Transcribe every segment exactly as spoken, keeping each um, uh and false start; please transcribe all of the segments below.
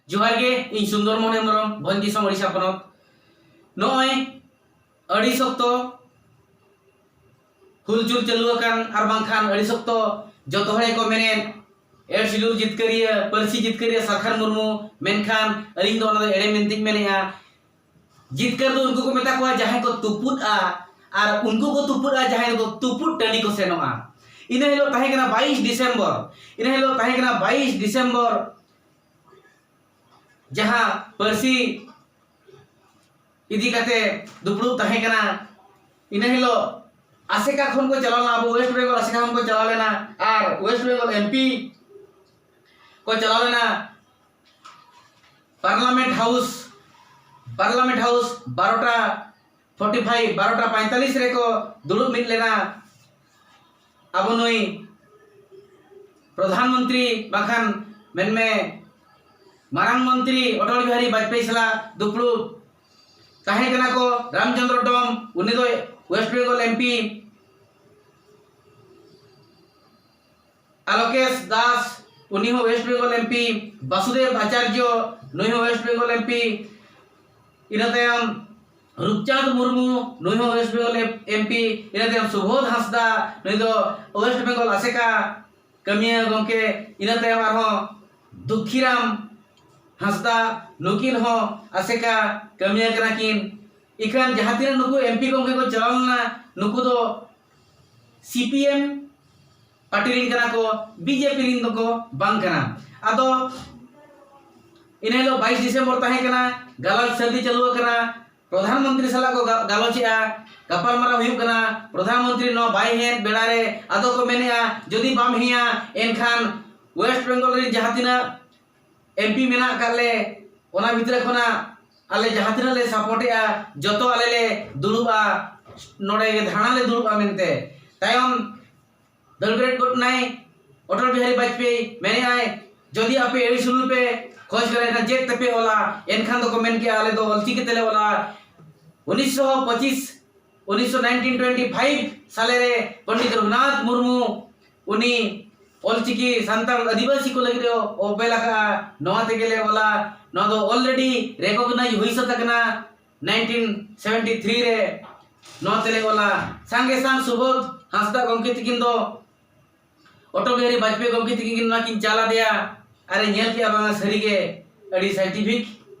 ᱡᱚᱦᱟᱨ ᱜᱮ, ᱤᱧ ᱥᱩᱱᱫᱚᱨ ᱢᱳᱦᱚᱱ ᱦᱮᱢᱵᱨᱚᱢ, ᱵᱷᱚᱸᱡᱽ ᱫᱤᱥᱚᱢ ᱳᱰᱤᱥᱟ ᱯᱚᱱᱚᱛ᱾ ᱱᱚᱜᱼᱚᱭ ᱟᱹᱰᱤ ᱥᱚᱠᱛᱚ ᱦᱩᱞᱪᱩᱞ ᱪᱟᱹᱞᱩ ᱟᱠᱟᱱ ᱟᱨ ᱵᱟᱝᱠᱷᱟᱱ ᱟᱹᱰᱤ ᱥᱚᱠᱛᱚ ᱡᱚᱛᱚ ᱦᱚᱲ ᱜᱮᱠᱚ ᱢᱮᱱᱮᱫ, "ᱮᱰ ᱥᱤᱰᱩᱞ ᱡᱤᱛᱠᱟᱹᱨᱤᱭᱟᱹ, ᱯᱟᱹᱨᱥᱤ ᱡᱤᱛᱠᱟᱹᱨᱤᱭᱟᱹ ᱥᱟᱨᱠᱷᱟᱱ ᱢᱩᱨᱢᱩ", ᱢᱮᱱᱠᱷᱟᱱ ᱟᱹᱞᱤᱧ ᱫᱚ ᱚᱱᱟ ᱫᱚ ᱮᱲᱮ ᱢᱮᱱᱛᱮᱧ ᱢᱮᱱᱮᱫᱼᱟ᱾ ᱡᱤᱛᱠᱟᱹᱨ ᱫᱚ ᱩᱱᱠᱩ ᱠᱚ ᱢᱮᱛᱟ ᱠᱚᱣᱟ ᱡᱟᱦᱟᱸᱭ ᱠᱚ ᱛᱩᱯᱩᱫᱼᱟ, ᱟᱨ ᱩᱱᱠᱩ ᱠᱚ ᱛᱩᱯᱩᱫᱼᱟ ᱡᱟᱦᱟᱸᱭ ᱫᱚ ᱛᱩᱯᱩᱫ ᱴᱟᱺᱰᱤ ᱠᱚ ᱥᱮᱱᱚᱜᱼᱟ᱾ ᱤᱱᱟᱹ ᱦᱤᱞᱳᱜ ᱛᱟᱦᱮᱸ ᱠᱟᱱᱟ ᱵᱟᱭᱤᱥ ᱰᱤᱥᱮᱢᱵᱚᱨ, ᱤᱱᱟᱹ ᱦᱤᱞᱳᱜ ᱛᱟᱦᱮᱸ ᱠᱟᱱᱟ ᱵᱟᱭᱤᱥ ᱰᱤᱥᱮᱢᱵᱚᱨ, ᱡᱟᱦᱟᱸ ᱯᱟᱹᱨᱥᱤ ᱤᱫᱤ ᱠᱟᱛᱮ ᱫᱩᱯᱲᱩᱵ ᱛᱟᱦᱮᱸ ᱠᱟᱱᱟ᱾ ᱤᱱᱟᱹ ᱦᱤᱞᱳᱜ ᱟᱥᱮᱠᱟ ᱠᱷᱚᱱ ᱠᱚ ᱪᱟᱞᱟᱣ ᱞᱮᱱᱟ, ᱟᱵᱚ ᱳᱭᱮᱥᱴ ᱵᱮᱝᱜᱚᱞ ᱟᱥᱮᱠᱟ ᱠᱷᱚᱱ ᱠᱚ ᱪᱟᱞᱟᱣ ᱞᱮᱱᱟ, ᱟᱨ ᱳᱭᱮᱥᱴ ᱵᱮᱝᱜᱚᱞ ᱮᱢᱯᱤ ᱠᱚ ᱪᱟᱞᱟᱣ ᱞᱮᱱᱟ ᱯᱟᱨᱞᱟᱢᱮᱱᱴ ᱦᱟᱣᱩᱥ, ᱯᱟᱨᱞᱟᱢᱮᱱᱴ ᱦᱟᱣᱩᱥ ᱵᱟᱨᱚᱴᱟ ᱯᱷᱳᱨᱴᱤ ᱯᱷᱟᱭᱤᱵᱷ, ᱵᱟᱨᱚᱴᱟ ᱯᱚᱸᱭᱛᱟᱞᱞᱤᱥ ᱨᱮᱠᱚ ᱫᱩᱲᱩᱵ ᱢᱤᱫ ᱞᱮᱱᱟ᱾ ᱟᱵᱚ ᱱᱩᱭ ᱯᱨᱚᱫᱷᱟᱱ ᱢᱚᱱᱛᱨᱤ ᱵᱟᱠᱷᱟᱱ ᱢᱮᱱᱢᱮ ᱢᱟᱨᱟᱝ ᱢᱚᱱᱛᱨᱤ ᱚᱴᱚᱞ ᱵᱤᱦᱟᱨᱤ ᱵᱟᱡᱽᱯᱮᱭᱤ ᱥᱟᱞᱟᱜ ᱫᱩᱯᱲᱩᱵ ᱛᱟᱦᱮᱸ ᱠᱟᱱᱟ ᱠᱚ ᱨᱟᱢᱪᱚᱸᱫᱽᱨᱚ ᱰᱚᱢ, ᱩᱱᱤ ᱫᱚ ᱳᱭᱮᱥᱴ ᱵᱮᱝᱜᱚᱞ ᱮᱢᱯᱤ, ᱟᱞᱳᱠᱮᱥ ᱫᱟᱥ, ᱩᱱᱤ ᱦᱚᱸ ᱳᱭᱮᱥᱴ ᱵᱮᱝᱜᱚᱞ ᱮᱢᱯᱤ, ᱵᱟᱥᱩᱫᱮᱵ ᱟᱪᱟᱨᱡᱚ, ᱱᱩᱭ ᱦᱚᱸ ᱳᱭᱮᱥᱴ ᱵᱮᱝᱜᱚᱞ ᱮᱢᱯᱤ, ᱤᱱᱟᱹ ᱛᱟᱭᱚᱢ ᱨᱩᱯᱪᱟᱸᱫᱽ ᱢᱩᱨᱢᱩ, ᱱᱩᱭ ᱦᱚᱸ ᱳᱭᱮᱥᱴ ᱵᱮᱝᱜᱚᱞ ᱮᱢᱯᱤ, ᱤᱱᱟᱹ ᱛᱟᱭᱚᱢ ᱥᱩᱵᱳᱫᱷ ᱦᱟᱸᱥᱫᱟ, ᱱᱩᱭ ᱫᱚ ᱳᱭᱮᱥᱴ ᱵᱮᱝᱜᱚᱞ ᱟᱥᱮᱠᱟ ᱠᱟᱹᱢᱤᱭᱟᱹ ᱜᱚᱢᱠᱮ, ᱤᱱᱟᱹ ᱛᱟᱭᱚᱢ ᱟᱨᱦᱚᱸ ᱫᱩᱠᱷᱤᱨᱟᱢ ᱦᱟᱸᱥᱫᱟ, ᱱᱩᱠᱤᱱ ᱦᱚᱸ ᱟᱥᱮᱠᱟ ᱠᱟᱹᱢᱤᱭᱟᱹ ᱠᱟᱱᱟ ᱠᱤᱱ᱾ ᱤᱠᱷᱟᱹᱱ ᱡᱟᱦᱟᱸ ᱛᱤᱱᱟᱹᱜ ᱱᱩᱠᱩ ᱮᱢᱯᱤ ᱜᱚᱢᱠᱮ ᱠᱚ ᱪᱟᱞᱟᱣ ᱞᱮᱱᱟ, ᱱᱩᱠᱩ ᱫᱚ ᱥᱤᱯᱤᱮᱢ ᱯᱟᱨᱴᱤ ᱨᱤᱱ ᱠᱟᱱᱟ ᱠᱚ, ᱵᱤᱡᱮᱯᱤ ᱨᱤᱱ ᱫᱚᱠᱚ ᱵᱟᱝ ᱠᱟᱱᱟ᱾ ᱟᱫᱚ ᱤᱱᱟᱹ ᱦᱤᱞᱳᱜ ᱵᱟᱭᱤᱥ ᱰᱤᱥᱮᱢᱵᱚᱨ ᱛᱟᱦᱮᱸ ᱠᱟᱱᱟ, ᱜᱟᱞᱚᱪ ᱥᱟᱹᱨᱫᱤ ᱪᱟᱹᱞᱩ ᱟᱠᱟᱱᱟ, ᱯᱨᱚᱫᱷᱟᱱ ᱢᱚᱱᱛᱨᱤ ᱥᱟᱞᱟᱜ ᱠᱚ ᱜᱟ-, ᱜᱟᱞᱚᱪᱮᱜᱼᱟ, ᱜᱟᱯᱟᱞᱢᱟᱨᱟᱣ ᱦᱩᱭᱩᱜ ᱠᱟᱱᱟ᱾ ᱯᱨᱚᱫᱷᱟᱱ ᱢᱚᱱᱛᱨᱤ ᱱᱚᱣᱟ ᱵᱟᱭ ᱦᱮᱡ ᱵᱮᱲᱟ ᱨᱮ ᱟᱫᱚ ᱠᱚ ᱢᱮᱱᱮᱜᱼᱟ, ᱡᱩᱫᱤ ᱵᱟᱢ ᱦᱮᱡᱼᱟ, ᱮᱱᱠᱷᱟᱱ ᱳᱭᱮᱥᱴ ᱵᱮᱝᱜᱚᱞ ᱨᱮᱱ ᱡᱟᱦᱟᱸ ᱛᱤᱱᱟᱹᱜ ᱮᱢᱯᱤ ᱢᱮᱱᱟᱜ ᱟᱠᱟᱫ ᱞᱮ, ᱚᱱᱟ ᱵᱷᱤᱛᱨᱤ ᱠᱷᱚᱱᱟᱜ ᱟᱞᱮ ᱡᱟᱦᱟᱸ ᱛᱤᱱᱟᱹᱜ ᱞᱮ ᱥᱟᱯᱳᱨᱴᱮᱜᱼᱟ, ᱡᱚᱛᱚ ᱟᱞᱮ ᱞᱮ ᱫᱩᱲᱩᱵᱼᱟ, ᱱᱚᱰᱮ ᱜᱮ ᱫᱷᱟᱨᱱᱟ ᱞᱮ ᱫᱩᱲᱩᱵᱼᱟ ᱢᱮᱱᱛᱮ᱾ ᱛᱟᱭᱚᱢ ᱫᱟᱹᱲ ᱵᱮᱨᱮᱫ ᱜᱚᱫ ᱮᱱᱟᱭ ᱚᱴᱚᱞ ᱵᱤᱦᱟᱨᱤ ᱵᱟᱡᱽᱯᱮᱭᱤ, ᱢᱮᱱᱮᱜᱼᱟᱭ, "ᱡᱩᱫᱤ ᱟᱯᱮ ᱮᱰᱤᱥᱚᱱᱟᱞ ᱯᱮ ᱠᱷᱚᱡᱽ ᱠᱟᱱᱟ, ᱮᱱᱠᱷᱟᱱ ᱪᱮᱫ ᱛᱮᱯᱮ ᱚᱞᱟ?" ᱮᱱᱠᱷᱟᱱ ᱫᱚᱠᱚ ᱢᱮᱱ ᱠᱮᱜᱼᱟ, "ᱟᱞᱮ ᱫᱚ ᱚᱞᱪᱤᱠᱤ ᱛᱮᱞᱮ ᱚᱞᱟ᱾" ᱩᱱᱤᱥᱥᱚ ᱯᱚᱸᱪᱤᱥ, ᱩᱱᱤᱥᱥᱚ nineteen twenty five ᱥᱟᱞᱮ ᱨᱮ ᱯᱚᱱᱰᱤᱛ ᱨᱚᱜᱷᱩᱱᱟᱛᱷ ᱢᱩᱨᱢᱩ ᱩᱱᱤ ᱚᱞᱪᱤᱠᱤ ᱥᱟᱱᱛᱟᱲ ᱟᱹᱫᱤᱵᱟᱹᱥᱤ ᱠᱚ ᱞᱟᱹᱜᱤᱫ ᱮ ᱚᱯᱮᱞ ᱟᱠᱟᱫᱼᱟ, ᱱᱚᱣᱟ ᱛᱮᱜᱮ ᱞᱮ ᱚᱞᱟ᱾ ᱱᱚᱣᱟ ᱫᱚ already recognize ᱦᱩᱭ ᱥᱟᱹᱛ ᱟᱠᱟᱱᱟ᱾ ᱱᱟᱭᱤᱱᱴᱤᱱ ᱥᱮᱵᱷᱮᱱᱴᱤ ᱛᱷᱨᱤ ᱨᱮ ᱱᱚᱣᱟ ᱛᱮᱞᱮ ᱚᱞᱟ᱾ ᱥᱟᱸᱜᱮ ᱥᱟᱝ ᱥᱩᱵᱳᱫᱷ ᱦᱟᱸᱥᱫᱟ ᱜᱚᱢᱠᱮ ᱛᱤᱠᱤᱱ ᱫᱚ ᱚᱴᱚᱞ ᱵᱤᱦᱟᱨᱤ ᱵᱟᱡᱽᱯᱮᱭᱤ ᱜᱚᱢᱠᱮ ᱛᱤᱠᱤᱱ ᱜᱮ ᱱᱚᱣᱟ ᱠᱤᱱ ᱪᱟᱞ ᱟᱫᱮᱭᱟ᱾ ᱟᱨᱮ ᱧᱮᱞ ᱠᱮᱜᱼᱟ, ᱵᱟᱝᱟ, ᱥᱟᱹᱨᱤᱜᱮ ᱟᱹᱰᱤ scientific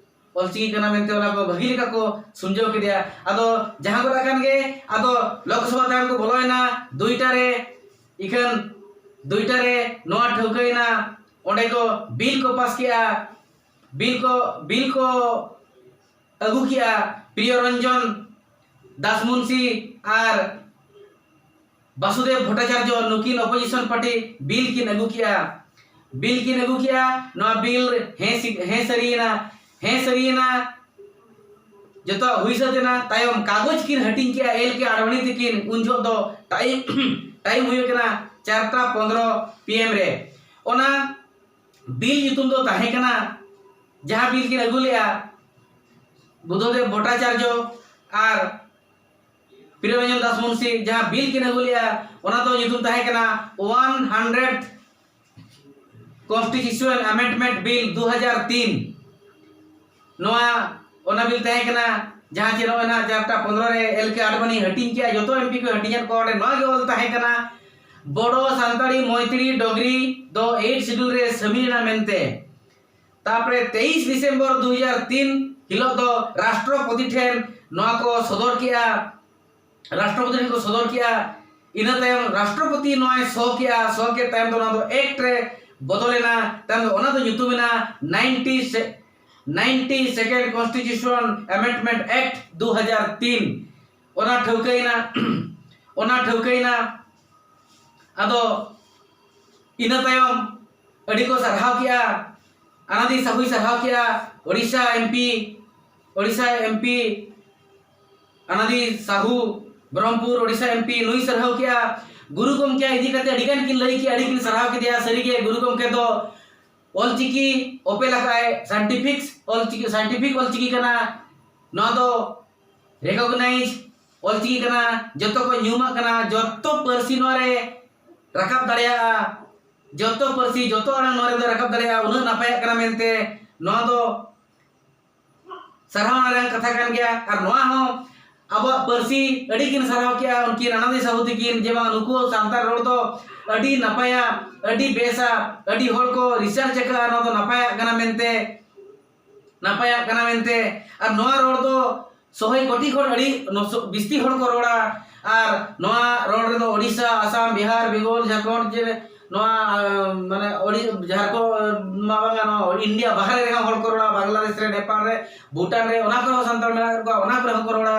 ᱚᱞᱪᱤᱠᱤ ᱠᱟᱱᱟ ᱢᱮᱱᱛᱮ ᱚᱱᱟ ᱠᱚ ᱵᱷᱟᱹᱜᱤ ᱞᱮᱠᱟ ᱠᱚ ᱥᱩᱢᱡᱷᱟᱹᱣ ᱠᱮᱫᱮᱭᱟ᱾ ᱟᱫᱚ ᱡᱟᱦᱟᱸ ᱜᱚᱫ ᱟᱠᱟᱱ ᱜᱮ, ᱟᱫᱚ ᱞᱳᱠᱥᱚᱵᱷᱟ ᱛᱟᱭᱚᱢ ᱠᱚ ᱵᱚᱞᱚᱭᱮᱱᱟ ᱫᱩᱭᱴᱟ ᱨᱮ, ᱤᱠᱷᱟᱹᱱ ᱫᱩᱭᱴᱟ ᱨᱮ ᱱᱚᱣᱟ ᱴᱷᱟᱹᱣᱠᱟᱹᱭᱮᱱᱟ, ᱚᱸᱰᱮ ᱠᱚ ᱵᱤᱞ ᱠᱚ ᱯᱟᱥ ᱠᱮᱜᱼᱟ, ᱵᱤᱞ ᱠᱚ ᱵᱤᱞ ᱠᱚ ᱟᱹᱜᱩ ᱠᱮᱜᱼᱟ ᱯᱨᱤᱭᱚ ᱨᱚᱧᱡᱚᱱ ᱫᱟᱥ ᱢᱩᱱᱥᱤ ᱟᱨ ᱵᱟᱥᱩᱫᱮᱵ ᱵᱷᱚᱴᱴᱟᱪᱟᱨᱡᱚ, ᱱᱩᱠᱤᱱ ᱚᱯᱳᱡᱤᱥᱚᱱ ᱯᱟᱨᱴᱤ ᱵᱤᱞ ᱠᱤᱱ ᱟᱹᱜᱩ ᱠᱮᱜᱼᱟ᱾ ᱵᱤᱞ ᱠᱤᱱ ᱟᱹᱜᱩ ᱠᱮᱜᱼᱟ, ᱱᱚᱣᱟ ᱵᱤᱞ ᱦᱮᱸ ᱥᱤ-, ᱦᱮᱸ ᱥᱟᱹᱨᱤᱭᱮᱱᱟ, ᱦᱮᱸ ᱥᱟᱹᱨᱤᱭᱮᱱᱟ᱾ ᱡᱚᱛᱚᱣᱟᱜ ᱦᱩᱭ ᱥᱟᱹᱛ ᱮᱱᱟ᱾ ᱛᱟᱭᱚᱢ ᱠᱟᱜᱚᱡᱽ ᱠᱤᱱ ᱦᱟᱹᱴᱤᱧ ᱠᱮᱜᱼᱟ ᱮᱞ ᱠᱮ ᱟᱰᱵᱟᱱᱤ ᱛᱤᱠᱤᱱ᱾ ᱩᱱ ᱡᱚᱦᱚᱜ ᱫᱚ ᱴᱟᱭᱤᱢ, ᱴᱟᱭᱤᱢ ᱦᱩᱭ ᱠᱟᱱᱟ ᱪᱟᱨᱴᱟ ᱯᱚᱱᱫᱽᱨᱚ ᱯᱤ ᱮᱢ ᱨᱮ᱾ ᱚᱱᱟ ᱵᱤᱞ ᱧᱩᱛᱩᱢ ᱫᱚ ᱛᱟᱦᱮᱸ ᱠᱟᱱᱟ, ᱡᱟᱦᱟᱸ ᱵᱤᱞ ᱠᱤᱱ ᱟᱹᱜᱩ ᱞᱮᱜᱼᱟ ᱵᱩᱫᱷᱚᱫᱮᱵ ᱵᱷᱚᱴᱴᱟᱪᱟᱨᱡᱚ ᱟᱨ ᱯᱨᱤᱭᱚᱨᱚᱧᱡᱚᱱ ᱫᱟᱥ ᱢᱩᱱᱥᱤ, ᱡᱟᱦᱟᱸ ᱵᱤᱞ ᱠᱤᱱ ᱟᱹᱜᱩ ᱞᱮᱜᱼᱟ, ᱚᱱᱟ ᱫᱚ ᱧᱩᱛᱩᱢ ᱛᱟᱦᱮᱸ ᱠᱟᱱᱟ ᱳᱣᱟᱱ ᱦᱟᱱᱰᱨᱮᱰ ᱠᱚᱱᱥᱴᱤᱴᱤᱭᱩᱥᱚᱱ ᱟᱢᱮᱱᱰᱢᱮᱱᱴ ᱵᱤᱞ ᱫᱩ ᱦᱟᱡᱟᱨ ᱛᱤᱱ᱾ ᱱᱚᱣᱟ ᱚᱱᱟ ᱵᱤᱞ ᱛᱟᱦᱮᱸ ᱠᱟᱱᱟ, ᱡᱟᱦᱟᱸ ᱪᱮ ᱱᱚᱜᱼᱚᱭ ᱱᱟᱦᱟᱜ ᱪᱟᱨᱴᱟ ᱯᱚᱱᱫᱽᱨᱚ ᱨᱮ ᱮᱞ ᱠᱮ ᱟᱰᱵᱟᱱᱤ ᱦᱟᱹᱴᱤᱧ ᱠᱮᱜᱼᱟ, ᱡᱚᱛᱚ ᱮᱢ ᱯᱤ ᱠᱚ ᱦᱟᱹᱴᱤᱧᱟᱫ ᱠᱚᱣᱟ᱾ ᱚᱸᱰᱮ ᱱᱚᱣᱟ ᱜᱮ ᱚᱞ ᱛᱟᱦᱮᱸ ᱠᱟᱱᱟ, ᱵᱚᱰᱚ ᱥᱟᱱᱛᱟᱲᱤ ᱢᱚᱭᱛᱨᱤ ᱰᱚᱜᱽᱨᱤ ᱫᱚ ᱮᱭᱤᱴ ᱥᱤᱰᱩᱞ ᱨᱮ ᱥᱟᱹᱢᱤᱞ ᱮᱱᱟ ᱢᱮᱱᱛᱮ᱾ ᱛᱟᱨᱯᱚᱨᱮ ᱛᱮᱭᱤᱥ ᱰᱤᱥᱮᱢᱵᱚᱨ ᱫᱩ ᱦᱟᱡᱟᱨ ᱛᱤᱱ ᱦᱤᱞᱳᱜ ᱫᱚ ᱨᱟᱥᱴᱨᱚᱯᱚᱛᱤ ᱴᱷᱮᱱ ᱱᱚᱣᱟ ᱠᱚ ᱥᱚᱫᱚᱨ ᱠᱮᱜᱼᱟ᱾ ᱨᱟᱥᱴᱨᱚᱯᱚᱛᱤ ᱴᱷᱮᱱ ᱠᱚ ᱥᱚᱫᱚᱨ ᱠᱮᱜᱼᱟ᱾ ᱤᱱᱟᱹ ᱛᱟᱭᱚᱢ ᱨᱟᱥᱴᱨᱚᱯᱚᱛᱤ ᱱᱚᱣᱟᱭ ᱥᱚ ᱠᱮᱜᱼᱟ, ᱥᱚ ᱠᱮᱫ ᱛᱟᱭᱚᱢ ᱫᱚ ᱚᱱᱟ ᱫᱚ ᱮᱠᱴ ᱨᱮ ᱵᱚᱫᱚᱞᱮᱱᱟ᱾ ᱛᱟᱭᱚᱢ ᱫᱚ ᱚᱱᱟ ᱫᱚ ᱧᱩᱛᱩᱢ ᱮᱱᱟ ᱱᱟᱭᱤᱱᱴᱤ ᱥᱮ-, ᱱᱟᱭᱤᱱᱴᱤ ᱥᱮᱠᱮᱱᱰ ᱠᱚᱱᱥᱴᱤᱴᱤᱭᱩᱥᱚᱱ ᱟᱢᱮᱱᱰᱢᱮᱱᱴ ᱮᱠᱴ ᱫᱩ ᱦᱟᱡᱟᱨ ᱛᱤᱱ᱾ ᱚᱱᱟ ᱴᱷᱟᱹᱣᱠᱟᱹᱭᱮᱱᱟ, ᱚᱱᱟ ᱴᱷᱟᱹᱣᱠᱟᱹᱭᱮᱱᱟ᱾ ᱟᱫᱚ ᱤᱱᱟᱹ ᱛᱟᱭᱚᱢ ᱟᱹᱰᱤ ᱠᱚ ᱥᱟᱨᱦᱟᱣ ᱠᱮᱜᱼᱟ᱾ ᱟᱱᱟᱫᱤ ᱥᱟᱦᱩᱭ ᱥᱟᱨᱦᱟᱣ ᱠᱮᱜᱼᱟ, Odisha M P, Odisha M P Anadi Sahu, Brahmapur, Odisha M P, ᱱᱩᱭ ᱥᱟᱨᱦᱟᱣ ᱠᱮᱜᱼᱟ᱾ ᱜᱩᱨᱩ ᱜᱚᱢᱠᱮ ᱤᱫᱤ ᱠᱟᱛᱮ ᱟᱹᱰᱤ ᱜᱟᱱ ᱠᱤᱱ ᱞᱟᱹᱭ ᱠᱮᱜᱼᱟ, ᱟᱹᱰᱤ ᱠᱤᱱ ᱥᱟᱨᱦᱟᱣ ᱠᱮᱫᱮᱭᱟ᱾ ᱥᱟᱹᱨᱤᱜᱮ ᱜᱩᱨᱩ ᱜᱚᱢᱠᱮ ᱫᱚ ᱚᱞᱪᱤᱠᱤ ᱚᱯᱮᱞ ᱟᱠᱟᱫᱼᱟᱭ, ᱥᱟᱭᱮᱱᱴᱤᱯᱷᱤᱠ ᱚᱞᱪᱤᱠᱤ, ᱥᱟᱭᱮᱱᱴᱤᱯᱷᱤᱠ ᱚᱞᱪᱤᱠᱤ ᱠᱟᱱᱟ᱾ ᱱᱚᱣᱟ ᱫᱚ ᱨᱮᱠᱚᱜᱱᱟᱭᱤᱡᱽ ᱚᱞᱪᱤᱠᱤ ᱠᱟᱱᱟ, ᱡᱚᱛᱚ ᱠᱚ ᱧᱩᱢᱟᱜ ᱠᱟᱱᱟ, ᱡᱚᱛᱚ ᱯᱟᱹᱨᱥᱤ ᱱᱚᱣᱟ ᱨᱮ ᱨᱟᱠᱟᱵ ᱫᱟᱲᱮᱭᱟᱜᱼᱟ᱾ ᱡᱚᱛᱚ ᱯᱟᱹᱨᱥᱤ, ᱡᱚᱛᱚ ᱟᱲᱟᱝ ᱱᱚᱣᱟ ᱨᱮᱫᱚ ᱨᱟᱠᱟᱵ ᱫᱟᱲᱮᱭᱟᱜᱼᱟ, ᱩᱱᱟᱹᱜ ᱱᱟᱯᱟᱭᱟᱜ ᱠᱟᱱᱟ ᱢᱮᱱᱛᱮ ᱱᱚᱣᱟ ᱫᱚ ᱥᱟᱨᱦᱟᱣ ᱨᱮᱱᱟᱜ ᱠᱟᱛᱷᱟ ᱠᱟᱱ ᱜᱮᱭᱟ᱾ ᱟᱨ ᱱᱚᱣᱟ ᱦᱚᱸ ᱟᱵᱚᱣᱟᱜ ᱯᱟᱹᱨᱥᱤ ᱟᱹᱰᱤ ᱠᱤᱱ ᱥᱟᱨᱦᱟᱣ ᱠᱮᱜᱼᱟ ᱩᱱᱠᱤᱱ ᱟᱱᱟᱫᱤ ᱥᱟᱦᱩ ᱛᱤᱠᱤᱱ, ᱡᱮ ᱵᱟᱝ ᱱᱩᱠᱩ ᱥᱟᱱᱛᱟᱲ ᱨᱚᱲ ᱫᱚ ᱟᱹᱰᱤ ᱱᱟᱯᱟᱭᱟ, ᱟᱹᱰᱤ ᱵᱮᱥᱟ, ᱟᱹᱰᱤ ᱦᱚᱲ ᱠᱚ research ᱟᱠᱟᱫᱼᱟ ᱱᱚᱣᱟ ᱫᱚ ᱱᱟᱯᱟᱭᱟᱜ ᱠᱟᱱᱟ ᱢᱮᱱᱛᱮ, ᱱᱟᱯᱟᱭᱟᱜ ᱠᱟᱱᱟ ᱢᱮᱱᱛᱮ᱾ ᱟᱨ ᱱᱚᱣᱟ ᱨᱚᱲ ᱫᱚ ᱥᱚᱦᱮ ᱠᱳᱴᱤ ᱠᱷᱚᱱ ᱟᱹᱰᱤ ᱱᱚᱥᱚ-, ᱵᱤᱥᱛᱤ ᱦᱚᱲ ᱠᱚ ᱨᱚᱲᱟ᱾ ᱟᱨ ᱱᱚᱣᱟ ᱨᱚᱲ ᱨᱮᱫᱚ ᱳᱰᱤᱥᱟ, ᱟᱥᱟᱢ, ᱵᱤᱦᱟᱨ, ᱵᱮᱝᱜᱚᱞ, ᱡᱷᱟᱲᱠᱷᱚᱸᱰ, ᱡᱮ ᱱᱚᱣᱟ, ᱟᱸ, ᱢᱟᱱᱮ ᱳᱰᱤ-, ᱡᱷᱟᱲᱠᱷᱚᱸᱰ ᱢᱟ ᱵᱟᱝᱟ, ᱱᱚᱣᱟ ᱤᱱᱰᱤᱭᱟ ᱵᱟᱦᱨᱮ ᱨᱮᱦᱚᱸ ᱦᱚᱲ ᱠᱚ ᱨᱚᱲᱟ, ᱵᱟᱝᱞᱟᱫᱮᱥ ᱨᱮ, ᱱᱮᱯᱟᱞ ᱨᱮ, ᱵᱷᱩᱴᱟᱱ ᱨᱮ, ᱚᱱᱟ ᱠᱚᱨᱮ ᱦᱚᱸ ᱥᱟᱱᱛᱟᱲ ᱢᱮᱱᱟᱜ ᱠᱚᱣᱟ, ᱚᱱᱟ ᱠᱚᱨᱮ ᱦᱚᱸ ᱠᱚ ᱨᱚᱲᱟ᱾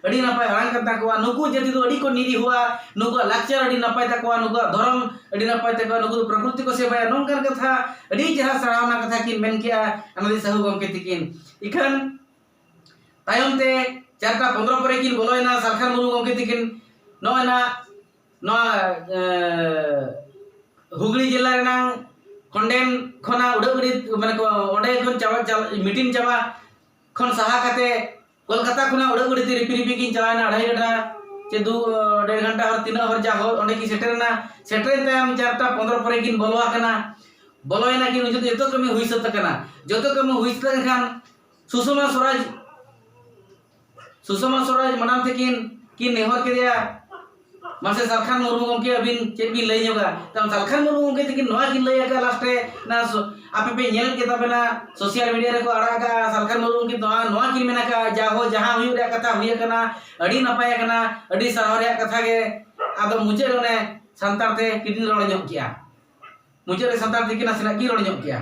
ᱟᱹᱰᱤ ᱱᱟᱯᱟᱭ ᱟᱲᱟᱝ ᱠᱟᱱ ᱛᱟᱠᱚᱣᱟ᱾ ᱱᱩᱠᱩ ᱡᱟᱹᱛᱤ ᱫᱚ ᱟᱹᱰᱤ ᱠᱚ ᱱᱤᱨᱤᱦᱚᱣᱟ, ᱱᱩᱠᱩᱣᱟᱜ ᱞᱟᱠᱪᱟᱨ ᱟᱹᱰᱤ ᱱᱟᱯᱟᱭ ᱛᱟᱠᱚᱣᱟ, ᱱᱩᱠᱩᱣᱟᱜ ᱫᱷᱚᱨᱚᱢ ᱟᱹᱰᱤ ᱱᱟᱯᱟᱭ ᱛᱟᱠᱚᱣᱟ, ᱱᱩᱠᱩ ᱫᱚ ᱯᱨᱚᱠᱨᱤᱛᱤ ᱠᱚ ᱥᱮᱵᱟᱭᱟ᱾ ᱱᱚᱝᱠᱟᱱ ᱠᱟᱛᱷᱟ, ᱟᱹᱰᱤ ᱪᱮᱦᱨᱟ ᱥᱟᱨᱦᱟᱣᱱᱟ ᱠᱟᱛᱷᱟ ᱠᱤᱱ ᱢᱮᱱ ᱠᱮᱜᱼᱟ ᱟᱱᱟᱫᱤ ᱥᱟᱦᱩ ᱜᱚᱢᱠᱮ ᱛᱤᱠᱤᱱ᱾ ᱤᱠᱷᱟᱹᱱ ᱛᱟᱭᱚᱢ ᱛᱮ ᱪᱟᱨᱴᱟ ᱯᱚᱱᱫᱽᱨᱚ ᱯᱚᱨᱮ ᱠᱤᱱ ᱵᱚᱞᱚᱭᱮᱱᱟ ᱥᱟᱞᱠᱷᱟᱱ ᱢᱩᱨᱢᱩ ᱜᱚᱢᱠᱮ ᱛᱤᱠᱤᱱ᱾ ᱱᱚᱜᱼᱚᱭ ᱱᱟ, ᱱᱚᱣᱟ, ᱮ, ᱦᱩᱜᱽᱞᱤ ᱡᱮᱞᱟ ᱨᱮᱱᱟᱝ ᱠᱚᱱᱰᱮᱱ ᱠᱷᱚᱱᱟᱜ ᱩᱰᱟᱹᱜ ᱜᱟᱹᱰᱤ, ᱢᱟᱱᱮ ᱠᱚ, ᱚᱸᱰᱮ ᱠᱷᱚᱱ ᱪᱟᱵᱟ, ᱪᱟᱞ-, meeting ᱪᱟᱵᱟ ᱠᱷᱚᱱ ᱥᱟᱦᱟ ᱠᱟᱛᱮ ᱠᱳᱞᱠᱟᱛᱟ ᱠᱷᱚᱱᱟᱜ ᱩᱰᱟᱹᱜ ᱜᱟᱹᱰᱤ ᱛᱮ ᱨᱤᱯᱤ ᱨᱤᱯᱤ ᱠᱤᱱ ᱪᱟᱞᱟᱣᱮᱱᱟ ᱟᱲᱟᱭ ᱜᱷᱟᱱᱴᱟ ᱪᱮ ᱫᱩ, ᱰᱮᱲ ᱜᱷᱟᱱᱴᱟ ᱦᱚᱨ, ᱛᱤᱱᱟᱹᱜ ᱦᱚᱨ ᱡᱟ ᱦᱚᱨ, ᱚᱸᱰᱮ ᱠᱤᱱ ᱥᱮᱴᱮᱨᱮᱱᱟ᱾ ᱥᱮᱴᱮᱨᱮᱱ ᱛᱟᱭᱚᱢ ᱪᱟᱨᱴᱟ ᱯᱚᱱᱫᱽᱨᱚ ᱯᱚᱨᱮ ᱠᱤᱱ ᱵᱚᱞᱚ ᱟᱠᱟᱱᱟ᱾ ᱵᱚᱞᱚᱭᱮᱱᱟ ᱠᱤᱱ, ᱩᱱ ᱡᱚᱛᱚ, ᱡᱚᱛᱚ ᱠᱟᱹᱢᱤ ᱦᱩᱭ ᱥᱟᱹᱛ ᱟᱠᱟᱱᱟ᱾ ᱡᱚᱛᱚ ᱠᱟᱹᱢᱤ ᱦᱩᱭ ᱥᱟᱹᱛ ᱮᱱᱠᱷᱟᱱ ᱥᱩᱥᱚᱢᱟ ᱥᱚᱨᱟᱡᱽ, ᱥᱩᱥᱚᱢᱟ ᱥᱚᱨᱟᱡᱽ ᱢᱟᱰᱟᱢ ᱛᱟᱹᱠᱤᱱ ᱠᱤᱱ ᱱᱮᱦᱚᱨ ᱠᱮᱫᱮᱭᱟ, "ᱢᱟᱥᱮ ᱥᱟᱞᱠᱷᱟᱱ ᱢᱩᱨᱢᱩ ᱜᱚᱢᱠᱮ, ᱟᱹᱵᱤᱱ ᱪᱮᱫ ᱵᱤᱱ ᱞᱟᱹᱭ ᱧᱚᱜᱟ?" ᱛᱟᱭᱚᱢ ᱥᱟᱞᱠᱷᱟᱱ ᱢᱩᱨᱢᱩ ᱜᱚᱢᱠᱮ ᱛᱟᱹᱠᱤᱱ ᱱᱚᱣᱟ ᱠᱤᱱ ᱞᱟᱹᱭ ᱟᱠᱟᱫᱼᱟ ᱞᱟᱥᱴ ᱨᱮ, ᱚᱱᱟ ᱥᱚ-, ᱟᱯᱮ ᱯᱮ ᱧᱮᱞ ᱠᱮᱫ ᱛᱟᱵᱮᱱᱟ, social media ᱨᱮᱠᱚ ᱟᱲᱟᱜ ᱟᱠᱟᱫᱼᱟ, ᱥᱟᱞᱠᱷᱟᱱ ᱢᱩᱨᱢᱩ ᱜᱚᱢᱠᱮ ᱱᱚᱣᱟ, ᱱᱚᱣᱟ ᱠᱤᱱ ᱢᱮᱱ ᱟᱠᱟᱫᱼᱟ, "ᱡᱟᱦᱳ, ᱡᱟᱦᱟᱸ ᱦᱩᱭᱩᱜ ᱨᱮᱭᱟᱜ ᱠᱟᱛᱷᱟ ᱦᱩᱭ ᱟᱠᱟᱱᱟ, ᱟᱹᱰᱤ ᱱᱟᱯᱟᱭ ᱟᱠᱟᱱᱟ, ᱟᱹᱰᱤ ᱥᱟᱨᱦᱟᱣ ᱨᱮᱭᱟᱜ ᱠᱟᱛᱷᱟ ᱜᱮ᱾" ᱟᱫᱚ ᱢᱩᱪᱟᱹᱫ ᱨᱮ ᱚᱱᱮ ᱥᱟᱱᱛᱟᱲ ᱛᱮ ᱠᱤᱱ ᱨᱚᱲ ᱧᱚᱜ ᱠᱮᱜᱼᱟ᱾ ᱢᱩᱪᱟᱹᱫ ᱨᱮ ᱥᱟᱱᱛᱟᱲ ᱛᱮᱠᱤ ᱱᱟᱥᱮᱱᱟᱜ ᱠᱤᱱ ᱨᱚᱲ ᱧᱚᱜ ᱠᱮᱭᱟ᱾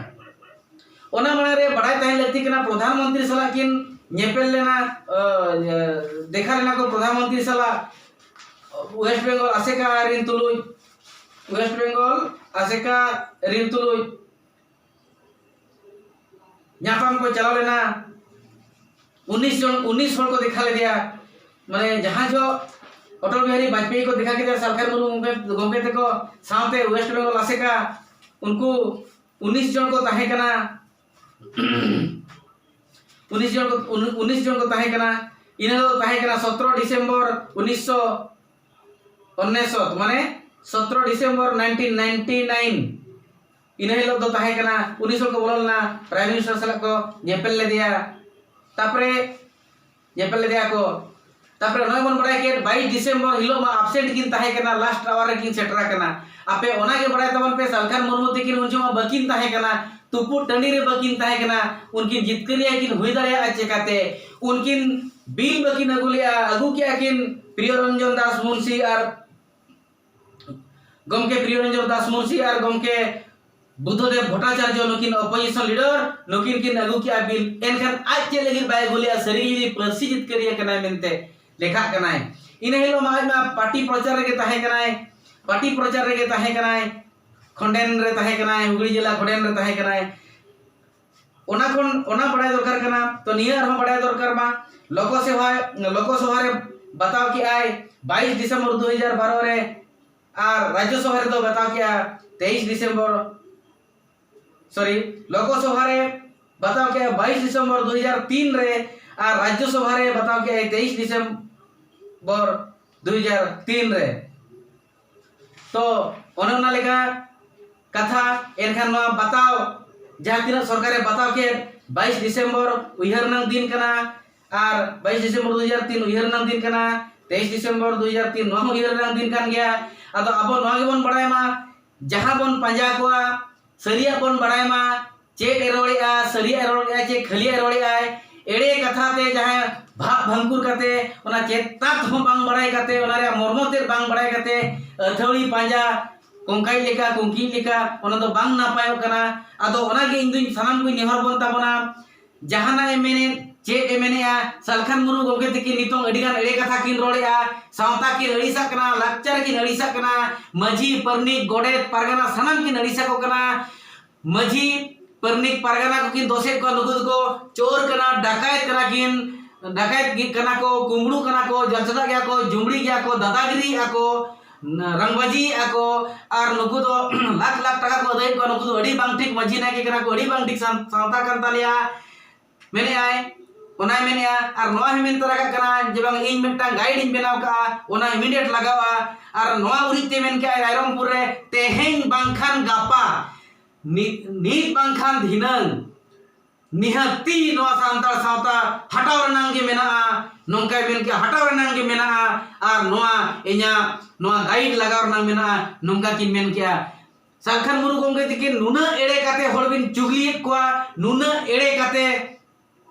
ᱚᱱᱟ ᱢᱟᱲᱟᱝ ᱨᱮ ᱵᱟᱲᱟᱭ ᱛᱟᱦᱮᱸ ᱞᱟᱹᱠᱛᱤ ᱠᱟᱱᱟ, ᱯᱨᱚᱫᱷᱟᱱ ᱢᱚᱱᱛᱨᱤ ᱥᱟᱞᱟᱜ ᱠᱤᱱ ᱧᱮᱯᱮᱞ ᱞᱮᱱᱟ, ᱟᱸ, ᱫᱮᱠᱷᱟ ᱞᱮᱱᱟ ᱠᱚ ᱯᱨᱚᱫᱷᱟᱱ ᱢᱚᱱᱛᱨᱤ ᱥᱟᱞᱟᱜ, ᱳᱭᱮᱥᱴ ᱵᱮᱝᱜᱚᱞ ᱟᱥᱮᱠᱟ ᱨᱤᱱ ᱛᱩᱞᱩᱡ, ᱳᱭᱮᱥᱴ ᱵᱮᱝᱜᱚᱞ ᱟᱥᱮᱠᱟ ᱨᱤᱱ ᱛᱩᱞᱩᱡ ᱧᱟᱯᱟᱢ ᱠᱚ ᱪᱟᱞᱟᱣ ᱞᱮᱱᱟ᱾ ᱩᱱᱤᱥ ᱡᱚᱱ, ᱩᱱᱤᱥ ᱦᱚᱲ ᱠᱚ ᱫᱮᱠᱷᱟ ᱞᱮᱫᱮᱭᱟ᱾ ᱢᱟᱱᱮ ᱡᱟᱦᱟᱸ ᱡᱚᱦᱚᱜ ᱚᱴᱚᱞ ᱵᱤᱦᱟᱨᱤ ᱵᱟᱡᱽᱯᱮᱭᱤ ᱠᱚ ᱫᱮᱠᱷᱟ ᱠᱮᱫᱮᱭᱟ, ᱥᱟᱞᱠᱷᱟᱱ ᱢᱩᱨᱢᱩ ᱜᱚᱢᱠᱮ, ᱜᱚᱢᱠᱮ ᱛᱟᱠᱚ ᱥᱟᱶᱛᱮ ᱳᱭᱮᱥᱴ ᱵᱮᱝᱜᱚᱞ ᱟᱥᱮᱠᱟ, ᱩᱱᱠᱩ ᱩᱱᱤᱥ ᱡᱚᱱ ᱠᱚ ᱛᱟᱦᱮᱸ ᱠᱟᱱᱟ᱾ ᱩᱱᱤᱥ ᱡᱚᱱ ᱠᱚ, ᱩᱱ-, ᱩᱱᱤᱥ ᱡᱚᱱ ᱠᱚ ᱛᱟᱦᱮᱸ ᱠᱟᱱᱟ᱾ ᱤᱱᱟᱹ ᱫᱚ ᱛᱟᱦᱮᱸ ᱠᱟᱱᱟ ᱥᱚᱛᱨᱚ ᱰᱤᱥᱮᱢᱵᱚᱨ ᱩᱱᱤᱥᱥᱚ ᱩᱱᱤᱥᱥᱚ, ᱢᱟᱱᱮ ᱥᱚᱛᱨᱚ ᱰᱤᱥᱮᱢᱵᱚᱨ ᱱᱟᱭᱤᱱᱴᱤᱱ ᱱᱟᱭᱤᱱᱴᱤ ᱱᱟᱭᱤᱱ, ᱤᱱᱟᱹ ᱦᱤᱞᱳᱜ ᱫᱚ ᱛᱟᱦᱮᱸ ᱠᱟᱱᱟ, ᱩᱱᱤᱥ ᱦᱚᱲ ᱠᱚ ᱵᱚᱞᱚ ᱞᱮᱱᱟ, ᱯᱨᱟᱭᱤᱢ ᱢᱤᱱᱤᱥᱴᱟᱨ ᱥᱟᱞᱟᱜ ᱠᱚ ᱧᱮᱯᱮᱞ ᱞᱮᱫᱮᱭᱟ᱾ ᱛᱟᱯᱚᱨᱮ ᱧᱮᱯᱮᱞ ᱞᱮᱫᱮᱭᱟ ᱠᱚ᱾ ᱛᱟᱯᱚᱨᱮ ᱱᱚᱜᱼᱚᱭ ᱵᱚᱱ ᱵᱟᱲᱟᱭ ᱠᱮᱫ, ᱵᱟᱭᱤᱥ ᱰᱤᱥᱮᱢᱵᱚᱨ ᱦᱤᱞᱳᱜ ᱢᱟ ᱟᱵᱥᱮᱱᱴ ᱠᱤᱱ ᱛᱟᱦᱮᱸ ᱠᱟᱱᱟ, ᱞᱟᱥᱴ ᱟᱣᱟᱨ ᱨᱮᱠᱤᱱ ᱥᱮᱴᱮᱨ ᱟᱠᱟᱱᱟ᱾ ᱟᱯᱮ ᱚᱱᱟᱜᱮ ᱵᱟᱲᱟᱭ ᱛᱟᱵᱚᱱ ᱯᱮ, ᱥᱟᱞᱠᱷᱟᱱ ᱢᱩᱨᱢᱩ ᱛᱤᱠᱤᱱ ᱩᱱ ᱡᱚᱦᱚᱜ ᱵᱟᱹᱠᱤᱱ ᱛᱟᱦᱮᱸ ᱠᱟᱱᱟ, ᱛᱩᱯᱩᱫ ᱴᱟᱺᱰᱤ ᱨᱮ ᱵᱟᱹᱠᱤᱱ ᱛᱟᱦᱮᱸ ᱠᱟᱱᱟ, ᱩᱱᱠᱤᱱ ᱡᱤᱛᱠᱟᱹᱨᱤᱭᱟᱹ ᱠᱤᱱ ᱦᱩᱭ ᱫᱟᱲᱮᱭᱟᱜᱼᱟ ᱪᱮᱠᱟᱛᱮ? ᱩᱱᱠᱤᱱ ᱵᱤᱞ ᱵᱟᱹᱠᱤᱱ ᱟᱹᱜᱩ ᱞᱮᱜᱼᱟ, ᱟᱹᱜᱩ ᱠᱮᱜᱼᱟ ᱠᱤᱱ ᱯᱨᱤᱭᱚ ᱨᱚᱧᱡᱚᱱ ᱫᱟᱥ ᱢᱩᱱᱥᱤ ᱟᱨ ᱜᱚᱢᱠᱮ ᱯᱨᱤᱭᱚ ᱨᱚᱧᱡᱚᱱ ᱫᱟᱥ ᱢᱩᱱᱥᱤ ᱟᱨ ᱜᱚᱢᱠᱮ ᱵᱩᱫᱷᱚᱫᱮᱵ ᱵᱷᱚᱴᱴᱟᱪᱟᱨᱡᱚ, ᱱᱩᱠᱤᱱ ᱚᱯᱳᱡᱤᱥᱚᱱ ᱞᱤᱰᱟᱨ, ᱱᱩᱠᱤᱱ ᱠᱤᱱ ᱟᱹᱜᱩ ᱠᱮᱜᱼᱟ ᱵᱤᱞ᱾ ᱮᱱᱠᱷᱟᱱ ᱟᱡ ᱪᱮᱫ ᱞᱟᱹᱜᱤᱫ ᱵᱟᱭ ᱟᱹᱜᱩ ᱞᱮᱜᱼᱟ? ᱥᱟᱹᱨᱤ ᱜᱮ ᱡᱩᱫᱤ ᱯᱟᱹᱨᱥᱤ ᱡᱤᱛᱠᱟᱹᱨᱤᱭᱟᱹ ᱠᱟᱱᱟᱭ ᱢᱮᱱᱛᱮ ᱞᱮᱠᱷᱟᱜ ᱠᱟᱱᱟᱭ᱾ ᱤᱱᱟᱹ ᱦᱤᱞᱳᱜ ᱢᱟ ᱟᱡ ᱢᱟ ᱯᱟᱨᱴᱤ ᱯᱨᱚᱪᱟᱨ ᱨᱮᱜᱮ ᱛᱟᱦᱮᱸ ᱠᱟᱱᱟᱭ, ᱯᱟᱨᱴᱤ ᱯᱨᱚᱪᱟᱨ ᱨᱮᱜᱮ ᱛᱟᱦᱮᱸ ᱠᱟᱱᱟᱭ, ᱠᱷᱚᱸᱰᱮᱱ ᱨᱮ ᱛᱟᱦᱮᱸ ᱠᱟᱱᱟᱭ, ᱦᱩᱜᱽᱞᱤ ᱡᱮᱞᱟ ᱠᱷᱚᱸᱰᱮᱱ ᱨᱮ ᱛᱟᱦᱮᱸ ᱠᱟᱱᱟᱭ᱾ ᱚᱱᱟ ᱠᱷᱚᱱ, ᱚᱱᱟ ᱵᱟᱲᱟᱭ ᱫᱚᱨᱠᱟᱨ ᱠᱟᱱᱟ᱾ ᱛᱚ ᱱᱤᱭᱟᱹ ᱟᱨᱦᱚᱸ ᱵᱟᱲᱟᱭ ᱫᱚᱨᱠᱟᱨ ᱢᱟ, ᱞᱳᱠᱚᱥᱚᱵᱷᱟ, ᱞᱳᱠᱚᱥᱚᱵᱷᱟ ᱨᱮ ᱵᱟᱛᱟᱣ ᱠᱮᱜᱼᱟᱭ ᱵᱟᱭᱤᱥ ᱰᱤᱥᱮᱢᱵᱚᱨ ᱫᱩ ᱦᱟᱡᱟᱨ ᱵᱟᱨᱚ ᱨᱮ, ᱟᱨ ᱨᱟᱡᱽᱡᱚ ᱥᱚᱵᱷᱟ ᱨᱮᱫᱚ ᱵᱟᱛᱟᱣ ᱠᱮᱜᱼᱟ ᱛᱮᱭᱤᱥ ᱰᱤᱥᱮᱢᱵᱚᱨ, ᱥᱚᱨᱤ, ᱞᱳᱠᱚᱥᱚᱵᱷᱟ ᱨᱮ ᱵᱟᱛᱟᱣ ᱠᱮᱜᱼᱟ ᱵᱟᱭᱤᱥ ᱰᱤᱥᱮᱢᱵᱚᱨ ᱫᱩ ᱦᱟᱡᱟᱨ ᱛᱤᱱ ᱨᱮ, ᱟᱨ ᱨᱟᱡᱽᱡᱚ ᱥᱚᱵᱷᱟ ᱨᱮ ᱵᱟᱛᱟᱣ ᱠᱮᱜᱼᱟᱭ ᱛᱮᱭᱤᱥ ᱰᱤᱥᱮᱢᱵᱚᱨ ᱫᱩ ᱦᱟᱡᱟᱨ ᱛᱤᱱ ᱨᱮ᱾ ᱛᱚ ᱚᱱᱮ ᱚᱱᱟ ᱞᱮᱠᱟ ᱠᱟᱛᱷᱟ᱾ ᱮᱱᱠᱷᱟᱱ ᱱᱚᱣᱟ ᱵᱟᱛᱟᱣ, ᱡᱟᱦᱟᱸ ᱛᱤᱱᱟᱹᱜ ᱥᱚᱨᱠᱟᱨᱮ ᱵᱟᱛᱟᱣ ᱠᱮᱫ, ᱵᱟᱭᱤᱥ ᱰᱤᱥᱮᱢᱵᱚᱨ ᱩᱭᱦᱟᱹᱨ ᱨᱮᱱᱟᱜ ᱫᱤᱱ ᱠᱟᱱᱟ, ᱟᱨ ᱵᱟᱭᱤᱥ ᱰᱤᱥᱮᱢᱵᱚᱨ ᱫᱩ ᱦᱟᱡᱟᱨ ᱛᱤᱱ ᱩᱭᱦᱟᱹᱨ ᱨᱮᱱᱟᱜ ᱫᱤᱱ ᱠᱟᱱᱟ, ᱛᱮᱭᱤᱥ ᱰᱤᱥᱮᱢᱵᱚᱨ ᱫᱩ ᱦᱟᱡᱟᱨ ᱛᱤᱱ ᱱᱚᱣᱟ ᱦᱚᱸ ᱩᱭᱦᱟᱹᱨ ᱨᱮᱱᱟᱜ ᱫᱤᱱ ᱠᱟᱱ ᱜᱮᱭᱟ᱾ ᱟᱫᱚ ᱟᱵᱚ ᱱᱚᱣᱟ ᱜᱮᱵᱚᱱ ᱵᱟᱲᱟᱭ ᱢᱟ, ᱡᱟᱦᱟᱸ ᱵᱚᱱ ᱯᱟᱸᱡᱟ ᱠᱚᱣᱟ, ᱥᱟᱹᱨᱤᱭᱟᱜ ᱵᱚᱱ ᱵᱟᱲᱟᱭ ᱢᱟ, ᱪᱮᱫ ᱮ ᱨᱚᱲᱮᱜᱼᱟ, ᱥᱟᱹᱨᱤᱭᱟᱜ ᱮ ᱨᱚᱲᱮᱜᱼᱟ ᱪᱮ ᱠᱷᱟᱹᱞᱤᱭᱟᱜ ᱮ ᱨᱚᱲᱮᱜᱼᱟᱭ, ᱮᱲᱮ ᱠᱟᱛᱷᱟ ᱛᱮ ᱡᱟᱦᱟᱸᱭ ᱵᱷᱟᱵᱽ ᱵᱷᱟᱝᱠᱩᱨ ᱠᱟᱛᱮ, ᱚᱱᱟ ᱪᱮᱛᱟᱛ ᱦᱚᱸ ᱵᱟᱝ ᱵᱟᱲᱟᱭ ᱠᱟᱛᱮ, ᱚᱱᱟ ᱨᱮᱭᱟᱜ ᱢᱚᱨᱢᱚ ᱛᱮᱫ ᱵᱟᱝ ᱵᱟᱲᱟᱭ ᱠᱟᱛᱮ, ᱟᱹᱛᱷᱟᱹᱣᱲᱤ ᱯᱟᱸᱡᱟ, ᱠᱚᱝᱠᱟᱭ ᱞᱮᱠᱟ, ᱠᱚᱝᱠᱤ ᱞᱮᱠᱟ, ᱚᱱᱟ ᱫᱚ ᱵᱟᱝ ᱱᱟᱯᱟᱭᱚᱜ ᱠᱟᱱᱟ᱾ ᱟᱫᱚ ᱚᱱᱟᱜᱮ ᱤᱧ ᱫᱩᱧ ᱥᱟᱱᱟᱢ ᱠᱚᱧ ᱱᱮᱦᱚᱨ ᱵᱚᱱ ᱛᱟᱵᱚᱱᱟ, ᱡᱟᱦᱟᱱᱟᱜ ᱮ ᱢᱮᱱᱮᱫ, ᱪᱮᱫ ᱮ ᱢᱮᱱᱮᱫᱼᱟ, ᱥᱟᱞᱠᱷᱟᱱ ᱢᱩᱨᱢᱩ ᱜᱚᱢᱠᱮ ᱛᱤᱠᱤᱱ ᱱᱤᱛᱚᱝ ᱟᱹᱰᱤ ᱜᱟᱱ ᱮᱲᱮ ᱠᱟᱛᱷᱟ ᱠᱤᱱ ᱨᱚᱲᱮᱫᱼᱟ, ᱥᱟᱶᱛᱟ ᱠᱤᱱ ᱟᱹᱲᱤᱥᱟᱜ ᱠᱟᱱᱟ, ᱞᱟᱠᱪᱟᱨ ᱠᱤᱱ ᱟᱹᱲᱤᱥᱟᱜ ᱠᱟᱱᱟ, ᱢᱟᱹᱡᱷᱤ, ᱯᱟᱨᱟᱱᱤᱠ, ᱜᱚᱰᱮᱛ, ᱯᱟᱨᱜᱟᱱᱟ ᱥᱟᱱᱟᱢ ᱠᱤᱱ ᱟᱹᱲᱤᱥᱟᱠᱚ ᱠᱟᱱᱟ᱾ ᱢᱟᱹᱡᱷᱤ, ᱯᱟᱨᱟᱱᱤᱠ, ᱯᱟᱨᱜᱟᱱᱟ ᱠᱚᱠᱤᱱ ᱫᱳᱥᱮᱫ ᱠᱚᱣᱟ, ᱱᱩᱠᱩ ᱫᱚᱠᱚ ᱪᱳᱨ ᱠᱟᱱᱟ, ᱰᱟᱠᱟᱭᱛ ᱠᱟᱱᱟ ᱠᱤᱱ, ᱰᱟᱠᱟᱭᱛ ᱜᱮ ᱠᱟᱱᱟ ᱠᱚ, ᱠᱩᱢᱵᱽᱲᱩ ᱠᱟᱱᱟ ᱠᱚ, ᱡᱚᱞᱪᱟᱫᱟ ᱜᱮᱭᱟ ᱠᱚ, ᱡᱩᱢᱲᱤ ᱜᱮᱭᱟ ᱠᱚ, ᱫᱟᱫᱟᱜᱤᱨᱤ ᱟᱠᱚ, ᱨᱟᱝᱵᱟᱡᱤ ᱟᱠᱚ, ᱟᱨ ᱱᱩᱠᱩ ᱫᱚ ᱞᱟᱠᱷ ᱞᱟᱠᱷ ᱴᱟᱠᱟ ᱠᱚ ᱟᱹᱫᱟᱹᱭᱮᱫ ᱠᱚᱣᱟ᱾ ᱱᱩᱠᱩ ᱫᱚ ᱟᱹᱰᱤ ᱵᱟᱝ ᱴᱷᱤᱠ ᱢᱟᱹᱡᱷᱤ ᱱᱟᱭᱠᱮ ᱠᱟᱱᱟ ᱠᱚ, ᱟᱹᱰᱤ ᱵᱟᱝ ᱴᱷᱤᱠ ᱥᱟᱶ-, ᱥᱟᱶᱛᱟ ᱠᱟᱱ ᱛᱟᱞᱮᱭᱟ᱾ ᱢᱮᱱᱮᱫᱼᱟᱭ, ᱚᱱᱟᱭ ᱢᱮᱱᱮᱜᱼᱟ᱾ ᱟᱨ ᱱᱚᱣᱟ ᱦᱚᱸ ᱢᱮᱱ ᱛᱚᱨᱟ ᱠᱟᱜ ᱠᱟᱱᱟ ᱡᱮ ᱵᱟᱝ, ᱤᱧ ᱢᱤᱫᱴᱟᱝ ᱜᱟᱭᱤᱰ ᱤᱧ ᱵᱮᱱᱟᱣ ᱠᱟᱜᱼᱟ, ᱚᱱᱟ ᱤᱢᱤᱰᱤᱭᱮᱴ ᱞᱟᱜᱟᱣᱟ᱾ ᱟᱨ ᱱᱚᱣᱟ ᱩᱨᱤᱡ ᱛᱮ ᱢᱮᱱ ᱠᱮᱜᱼᱟᱭ ᱨᱟᱭᱨᱚᱝᱯᱩᱨ ᱨᱮ, ᱛᱮᱦᱮᱧ ᱵᱟᱝᱠᱷᱟᱱ ᱜᱟᱯᱟ, ᱱᱤᱛ, ᱱᱤᱛ ᱵᱟᱝᱠᱷᱟᱱ ᱫᱷᱤᱱᱟᱹᱝ ᱱᱤᱦᱟᱹᱛᱤ ᱱᱚᱣᱟ ᱥᱟᱱᱛᱟᱲ ᱥᱟᱶᱛᱟ ᱦᱟᱴᱟᱣ ᱨᱮᱱᱟᱝ ᱜᱮ ᱢᱮᱱᱟᱜᱼᱟ, ᱱᱚᱝᱠᱟᱭ ᱢᱮᱱ ᱠᱮᱜᱼᱟ, ᱦᱟᱴᱟᱣ ᱨᱮᱱᱟᱝ ᱜᱮ ᱢᱮᱱᱟᱜᱼᱟ᱾ ᱟᱨ ᱱᱚᱣᱟ ᱤᱧᱟᱹᱜ ᱱᱚᱣᱟ ᱜᱟᱭᱤᱰ ᱞᱟᱜᱟᱣ ᱨᱮᱱᱟᱝ ᱢᱮᱱᱟᱜᱼᱟ, ᱱᱚᱝᱠᱟ ᱠᱤᱱ ᱢᱮᱱ ᱠᱮᱜᱼᱟ᱾ ᱥᱟᱞᱠᱷᱟᱱ ᱢᱩᱨᱢᱩ ᱜᱚᱢᱠᱮ ᱛᱤᱠᱤᱱ ᱱᱩᱱᱟᱹᱜ ᱮᱲᱮ ᱠᱟᱛᱮ ᱦᱚᱲ ᱵᱤᱱ ᱪᱩᱜᱽᱞᱤᱭᱮᱫ ᱠᱚᱣᱟ, ᱱᱩᱱᱟᱹᱜ ᱮᱲᱮ ᱠᱟᱛᱮ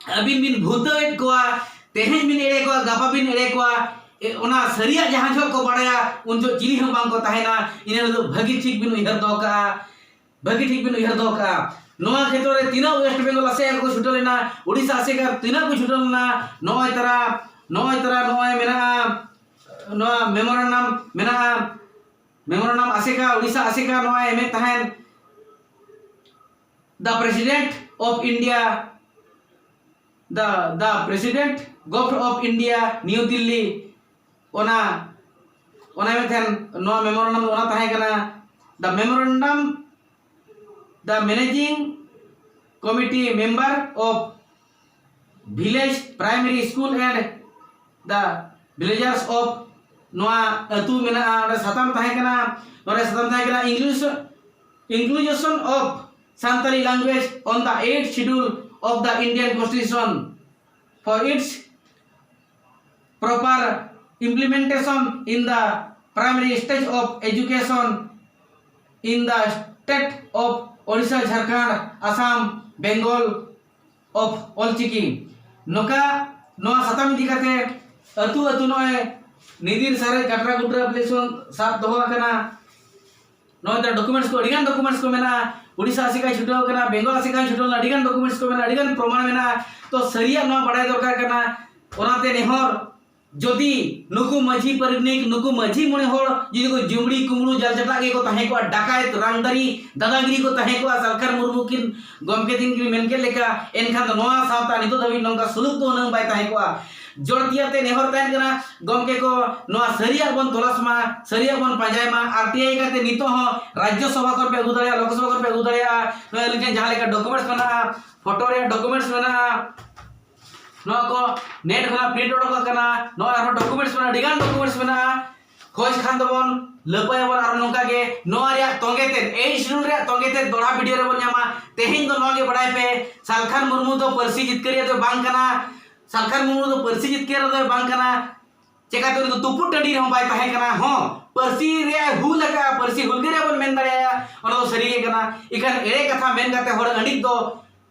ᱟᱹᱵᱤᱱ ᱵᱤᱱ ᱵᱷᱩᱛᱟᱹᱣᱮᱫ ᱠᱚᱣᱟ, ᱛᱮᱦᱮᱧ ᱵᱤᱱ ᱮᱲᱮ ᱠᱚᱣᱟ, ᱜᱟᱯᱟ ᱵᱤᱱ ᱮᱲᱮ ᱠᱚᱣᱟ᱾ ᱮ, ᱚᱱᱟ ᱥᱟᱹᱨᱤᱭᱟᱜ ᱡᱟᱦᱟᱸ ᱡᱚᱦᱚᱜ ᱠᱚ ᱵᱟᱲᱟᱭᱟ, ᱩᱱ ᱡᱚᱦᱚᱜ ᱪᱤᱞᱤ ᱦᱚᱸ ᱵᱟᱝ ᱠᱚ ᱛᱟᱦᱮᱱᱟ᱾ ᱤᱱᱟᱹ ᱦᱤᱞᱳᱜ ᱵᱷᱟᱹᱜᱤ ᱴᱷᱤᱠ ᱵᱤᱱ ᱩᱭᱦᱟᱹᱨ ᱫᱚᱦᱚ ᱠᱟᱜᱼᱟ, ᱵᱷᱟᱹᱜᱤ ᱴᱷᱤᱠ ᱵᱤᱱ ᱩᱭᱦᱟᱹᱨ ᱫᱚᱦᱚ ᱠᱟᱜᱼᱟ᱾ ᱱᱚᱣᱟ ᱠᱷᱮᱛᱨᱚ ᱨᱮ ᱛᱤᱱᱟᱹᱜ ᱳᱭᱮᱥᱴ ᱵᱮᱝᱜᱚᱞ ᱟᱥᱮᱠᱟ ᱠᱚ ᱪᱷᱩᱴᱟᱹᱣ ᱞᱮᱱᱟ, ᱳᱰᱤᱥᱟ ᱟᱥᱮᱠᱟ ᱛᱤᱱᱟᱹᱜ ᱠᱚ ᱪᱷᱩᱴᱟᱹᱣ ᱞᱮᱱᱟ, ᱱᱚᱜᱼᱚᱭ ᱛᱟᱨᱟ, ᱱᱚᱜᱼᱚᱭ ᱛᱟᱨᱟ ᱱᱚᱜᱼᱚᱭ ᱢᱮᱱᱟᱜᱼᱟ, ᱱᱚᱣᱟ ᱢᱮᱢᱳᱨᱮᱱᱰᱟᱢ ᱢᱮᱱᱟᱜᱼᱟ, ᱢᱮᱢᱳᱨᱮᱱᱰᱟᱢ ᱟᱥᱮᱠᱟ, ᱳᱰᱤᱥᱟ ᱟᱥᱮᱠᱟ ᱱᱚᱣᱟ ᱮᱢᱮᱫ ᱛᱟᱦᱮᱸᱱ, the President of India, the, the President, Govt of India, New Delhi, ᱚᱱᱟ, ᱚᱱᱟ ᱢᱤᱫᱴᱮᱱ ᱱᱚᱣᱟ ᱢᱮᱢᱳᱨᱮᱱᱰᱟᱢ ᱫᱚ ᱚᱱᱟ ᱛᱟᱦᱮᱸ ᱠᱟᱱᱟ, the memorandum, the managing committee member of village primary school and the villagers of ᱱᱚᱣᱟ ᱟᱹᱛᱩ ᱢᱮᱱᱟᱜᱼᱟ, ᱚᱸᱰᱮ ᱥᱟᱛᱟᱢ ᱛᱟᱦᱮᱸ ᱠᱟᱱᱟ, ᱱᱚᱰᱮ ᱥᱟᱛᱟᱢ ᱛᱟᱦᱮᱸ ᱠᱟᱱᱟ Inclusion, Inclusion of Santali Language on the Eighth Schedule of the Indian Constitution for its proper implementation in the primary stage of education in the state of Odisha, Jharkhand, Assam, Bengal of Olchiki. ᱱᱚᱝᱠᱟ ᱱᱚᱣᱟ ᱥᱟᱛᱟᱢ ᱤᱫᱤ ᱠᱟᱛᱮ ᱟᱹᱛᱩ ᱟᱹᱛᱩ ᱱᱚᱜᱼᱚᱭ ᱱᱤᱫᱤᱨ ᱥᱟᱨᱮᱡ ᱠᱟᱴᱨᱟ ᱜᱩᱴᱨᱟ ᱟᱯᱞᱤᱠᱮᱥᱚᱱ ᱥᱟᱵ ᱫᱚᱦᱚ ᱟᱠᱟᱱᱟ᱾ ᱱᱚᱜᱼᱚᱭ ᱛᱚ ᱰᱚᱠᱩᱢᱮᱱᱴᱥ ᱠᱚ ᱟᱹᱰᱤᱜᱟᱱ ᱰᱚᱠᱩᱢᱮᱱᱴᱥ ᱠᱚ ᱢᱮᱱᱟᱜᱼᱟ, ᱩᱰᱤᱥᱟ ᱟᱥᱮᱠᱟᱭ ᱪᱷᱩᱴᱟᱹᱣ ᱟᱠᱟᱱᱟ, ᱵᱮᱝᱜᱚᱞ ᱟᱥᱮᱠᱟᱭ ᱪᱷᱩᱴᱟᱹᱣ ᱞᱮᱱᱟ, ᱟᱹᱰᱤᱜᱟᱱ ᱰᱚᱠᱩᱢᱮᱱᱴᱥ ᱠᱚ ᱢᱮᱱᱟᱜᱼᱟ, ᱟᱹᱰᱤᱜᱟᱱ ᱯᱨᱚᱢᱟᱱ ᱢᱮᱱᱟᱜᱼᱟ᱾ ᱛᱚ ᱥᱟᱹᱨᱤᱭᱟᱜ ᱱᱚᱣᱟ ᱵᱟᱲᱟᱭ ᱫᱚᱨᱠᱟᱨ ᱠᱟᱱᱟ᱾ ᱚᱱᱟᱛᱮ ᱱᱮᱦᱚᱨ, ᱡᱩᱫᱤ ᱱᱩᱠᱩ ᱢᱟᱹᱡᱷᱤ ᱯᱟᱨᱟᱱᱤᱠ, ᱱᱩᱠᱩ ᱢᱟᱹᱡᱷᱤ ᱢᱚᱬᱮ ᱦᱚᱲ ᱡᱩᱫᱤ ᱠᱚ ᱡᱩᱢᱲᱤ ᱠᱩᱢᱲᱩ ᱡᱟᱞ ᱪᱟᱴᱟᱜ ᱜᱮᱠᱚ ᱛᱟᱦᱮᱸ ᱠᱚᱜᱼᱟ, ᱰᱟᱠᱟᱭᱛ, ᱨᱟᱝᱫᱟᱨᱤ, ᱫᱟᱫᱟᱜᱤᱨᱤ ᱠᱚ ᱛᱟᱦᱮᱸ ᱠᱚᱜᱼᱟ, ᱥᱟᱞᱠᱷᱟᱱ ᱢᱩᱨᱢᱩ ᱠᱤᱱ ᱜᱚᱢᱠᱮ ᱛᱤᱠᱤᱱ ᱠᱤᱱ ᱢᱮᱱ ᱠᱮᱫ ᱞᱮᱠᱟ, ᱮᱱᱠᱷᱟᱱ ᱫᱚ ᱱᱚᱣᱟ ᱥᱟᱶᱛᱟ ᱱᱤᱛᱚᱜ ᱫᱷᱟᱹᱵᱤᱡ ᱱᱚᱝᱠᱟ ᱥᱩᱞᱩᱠ ᱫᱚ ᱦᱩᱱᱟᱹᱝ ᱵᱟᱭ ᱛᱟᱦᱮᱸ ᱠᱚᱜᱼᱟ᱾ ᱡᱚᱲ ᱛᱤᱭᱟᱛᱮ ᱱᱮᱦᱚᱨ ᱛᱟᱦᱮᱱ ᱠᱟᱱᱟ, ᱜᱚᱢᱠᱮ ᱠᱚ, ᱱᱚᱣᱟ ᱥᱟᱹᱨᱤᱭᱟᱜ ᱵᱚᱱ ᱛᱚᱞᱟᱥ ᱢᱟ, ᱥᱟᱹᱨᱤᱭᱟᱜ ᱵᱚᱱ ᱯᱟᱸᱡᱟᱭ ᱢᱟ᱾ ᱟᱨ ᱴᱤ ᱟᱭ ᱠᱟᱛᱮ ᱱᱤᱛᱚᱜ ᱦᱚᱸ ᱨᱟᱡᱽᱡᱚ ᱥᱚᱵᱷᱟ ᱠᱷᱚᱱ ᱯᱮ ᱟᱹᱜᱩ ᱫᱟᱲᱮᱭᱟᱜᱼᱟ, ᱞᱳᱠ ᱥᱚᱵᱷᱟ ᱠᱷᱚᱱ ᱯᱮ ᱟᱹᱜᱩ ᱫᱟᱲᱮᱭᱟᱜᱼᱟ᱾ ᱱᱚᱜᱼᱚᱭ ᱟᱹᱞᱤᱧ ᱴᱷᱮᱱ ᱡᱟᱦᱟᱸ ᱞᱮᱠᱟ ᱰᱚᱠᱩᱢᱮᱱᱴᱥ ᱢᱮᱱᱟᱜᱼᱟ, ᱯᱷᱳᱴᱳ ᱨᱮᱭᱟᱜ ᱰᱚᱠᱩᱢᱮᱱᱴᱥ ᱢᱮᱱᱟᱜᱼᱟ, ᱱᱚᱣᱟ ᱠᱚ ᱱᱮᱴ ᱠᱷᱚᱱᱟᱜ ᱯᱨᱤᱱᱴ ᱚᱰᱚᱠ ᱟᱠᱟᱱᱟ᱾ ᱱᱚᱣᱟ ᱟᱨᱦᱚᱸ ᱰᱚᱠᱩᱢᱮᱱᱴᱥ ᱢᱮᱱᱟᱜᱼᱟ, ᱟᱹᱰᱤ ᱜᱟᱱ ᱰᱚᱠᱩᱢᱮᱱᱴᱥ ᱢᱮᱱᱟᱜᱼᱟ᱾ ᱠᱷᱚᱡᱽ ᱠᱷᱟᱱ ᱫᱚᱵᱚᱱ ᱞᱟᱹᱯᱟᱹᱭᱟᱵᱚᱱ ᱟᱨ ᱱᱚᱝᱠᱟ ᱜᱮ ᱱᱚᱣᱟ ᱨᱮᱭᱟᱜ ᱛᱚᱸᱜᱮ ᱛᱮᱫ, ᱮᱭ ᱥᱤᱰᱩᱞ ᱨᱮᱭᱟᱜ ᱛᱚᱸᱜᱮ ᱛᱮᱫ ᱫᱚᱲᱦᱟ ᱵᱷᱤᱰᱤᱭᱳ ᱨᱮᱵᱚᱱ ᱧᱟᱢᱟ᱾ ᱛᱮᱦᱮᱧ ᱫᱚ ᱱᱚᱣᱟ ᱜᱮ ᱵᱟᱲᱟᱭ ᱯᱮ, ᱥᱟᱞᱠᱷᱟᱱ ᱢᱩᱨᱢᱩ ᱫᱚ ᱯᱟᱹᱨᱥᱤ ᱡᱤᱛᱠᱟᱹᱨᱤᱭᱟᱹ ᱫᱚᱭ ᱵᱟᱝ ᱠᱟᱱᱟ᱾ ᱥᱟᱞᱠᱷᱟᱱ ᱢᱩᱨᱢᱩ ᱫᱚ ᱯᱟᱹᱨᱥᱤ ᱡᱤᱛᱠᱟᱹᱨᱤᱭᱟᱹ ᱫᱚᱭ ᱵᱟᱝ ᱠᱟᱱᱟ᱾ ᱪᱮᱠᱟᱛᱮ ᱩᱱᱤ ᱫᱚ ᱛᱩᱯᱩᱫ ᱴᱟᱺᱰᱤ ᱨᱮᱦᱚᱸ ᱵᱟᱭ ᱛᱟᱦᱮᱸ ᱠᱟᱱᱟ᱾ ᱦᱚᱸ, ᱯᱟᱹᱨᱥᱤ ᱨᱮᱭᱟᱜ ᱦᱩᱞ ᱟᱠᱟᱫᱼᱟ, ᱯᱟᱹᱨᱥᱤ ᱦᱩᱞᱜᱟᱹᱨᱤᱭᱟᱹ ᱵᱚᱱ ᱢᱮᱱ ᱫᱟᱲᱮᱭᱟᱭᱟ, ᱚᱱᱟ ᱫᱚ ᱥᱟᱹᱨᱤ ᱜᱮ ᱠᱟᱱᱟ᱾ ᱤᱠᱷᱟᱹᱱ ᱮᱲᱮ ᱠᱟᱛᱷᱟ ᱢᱮᱱ ᱠᱟᱛᱮ ᱦᱚᱲ ᱟᱹᱰᱤ ᱫᱚ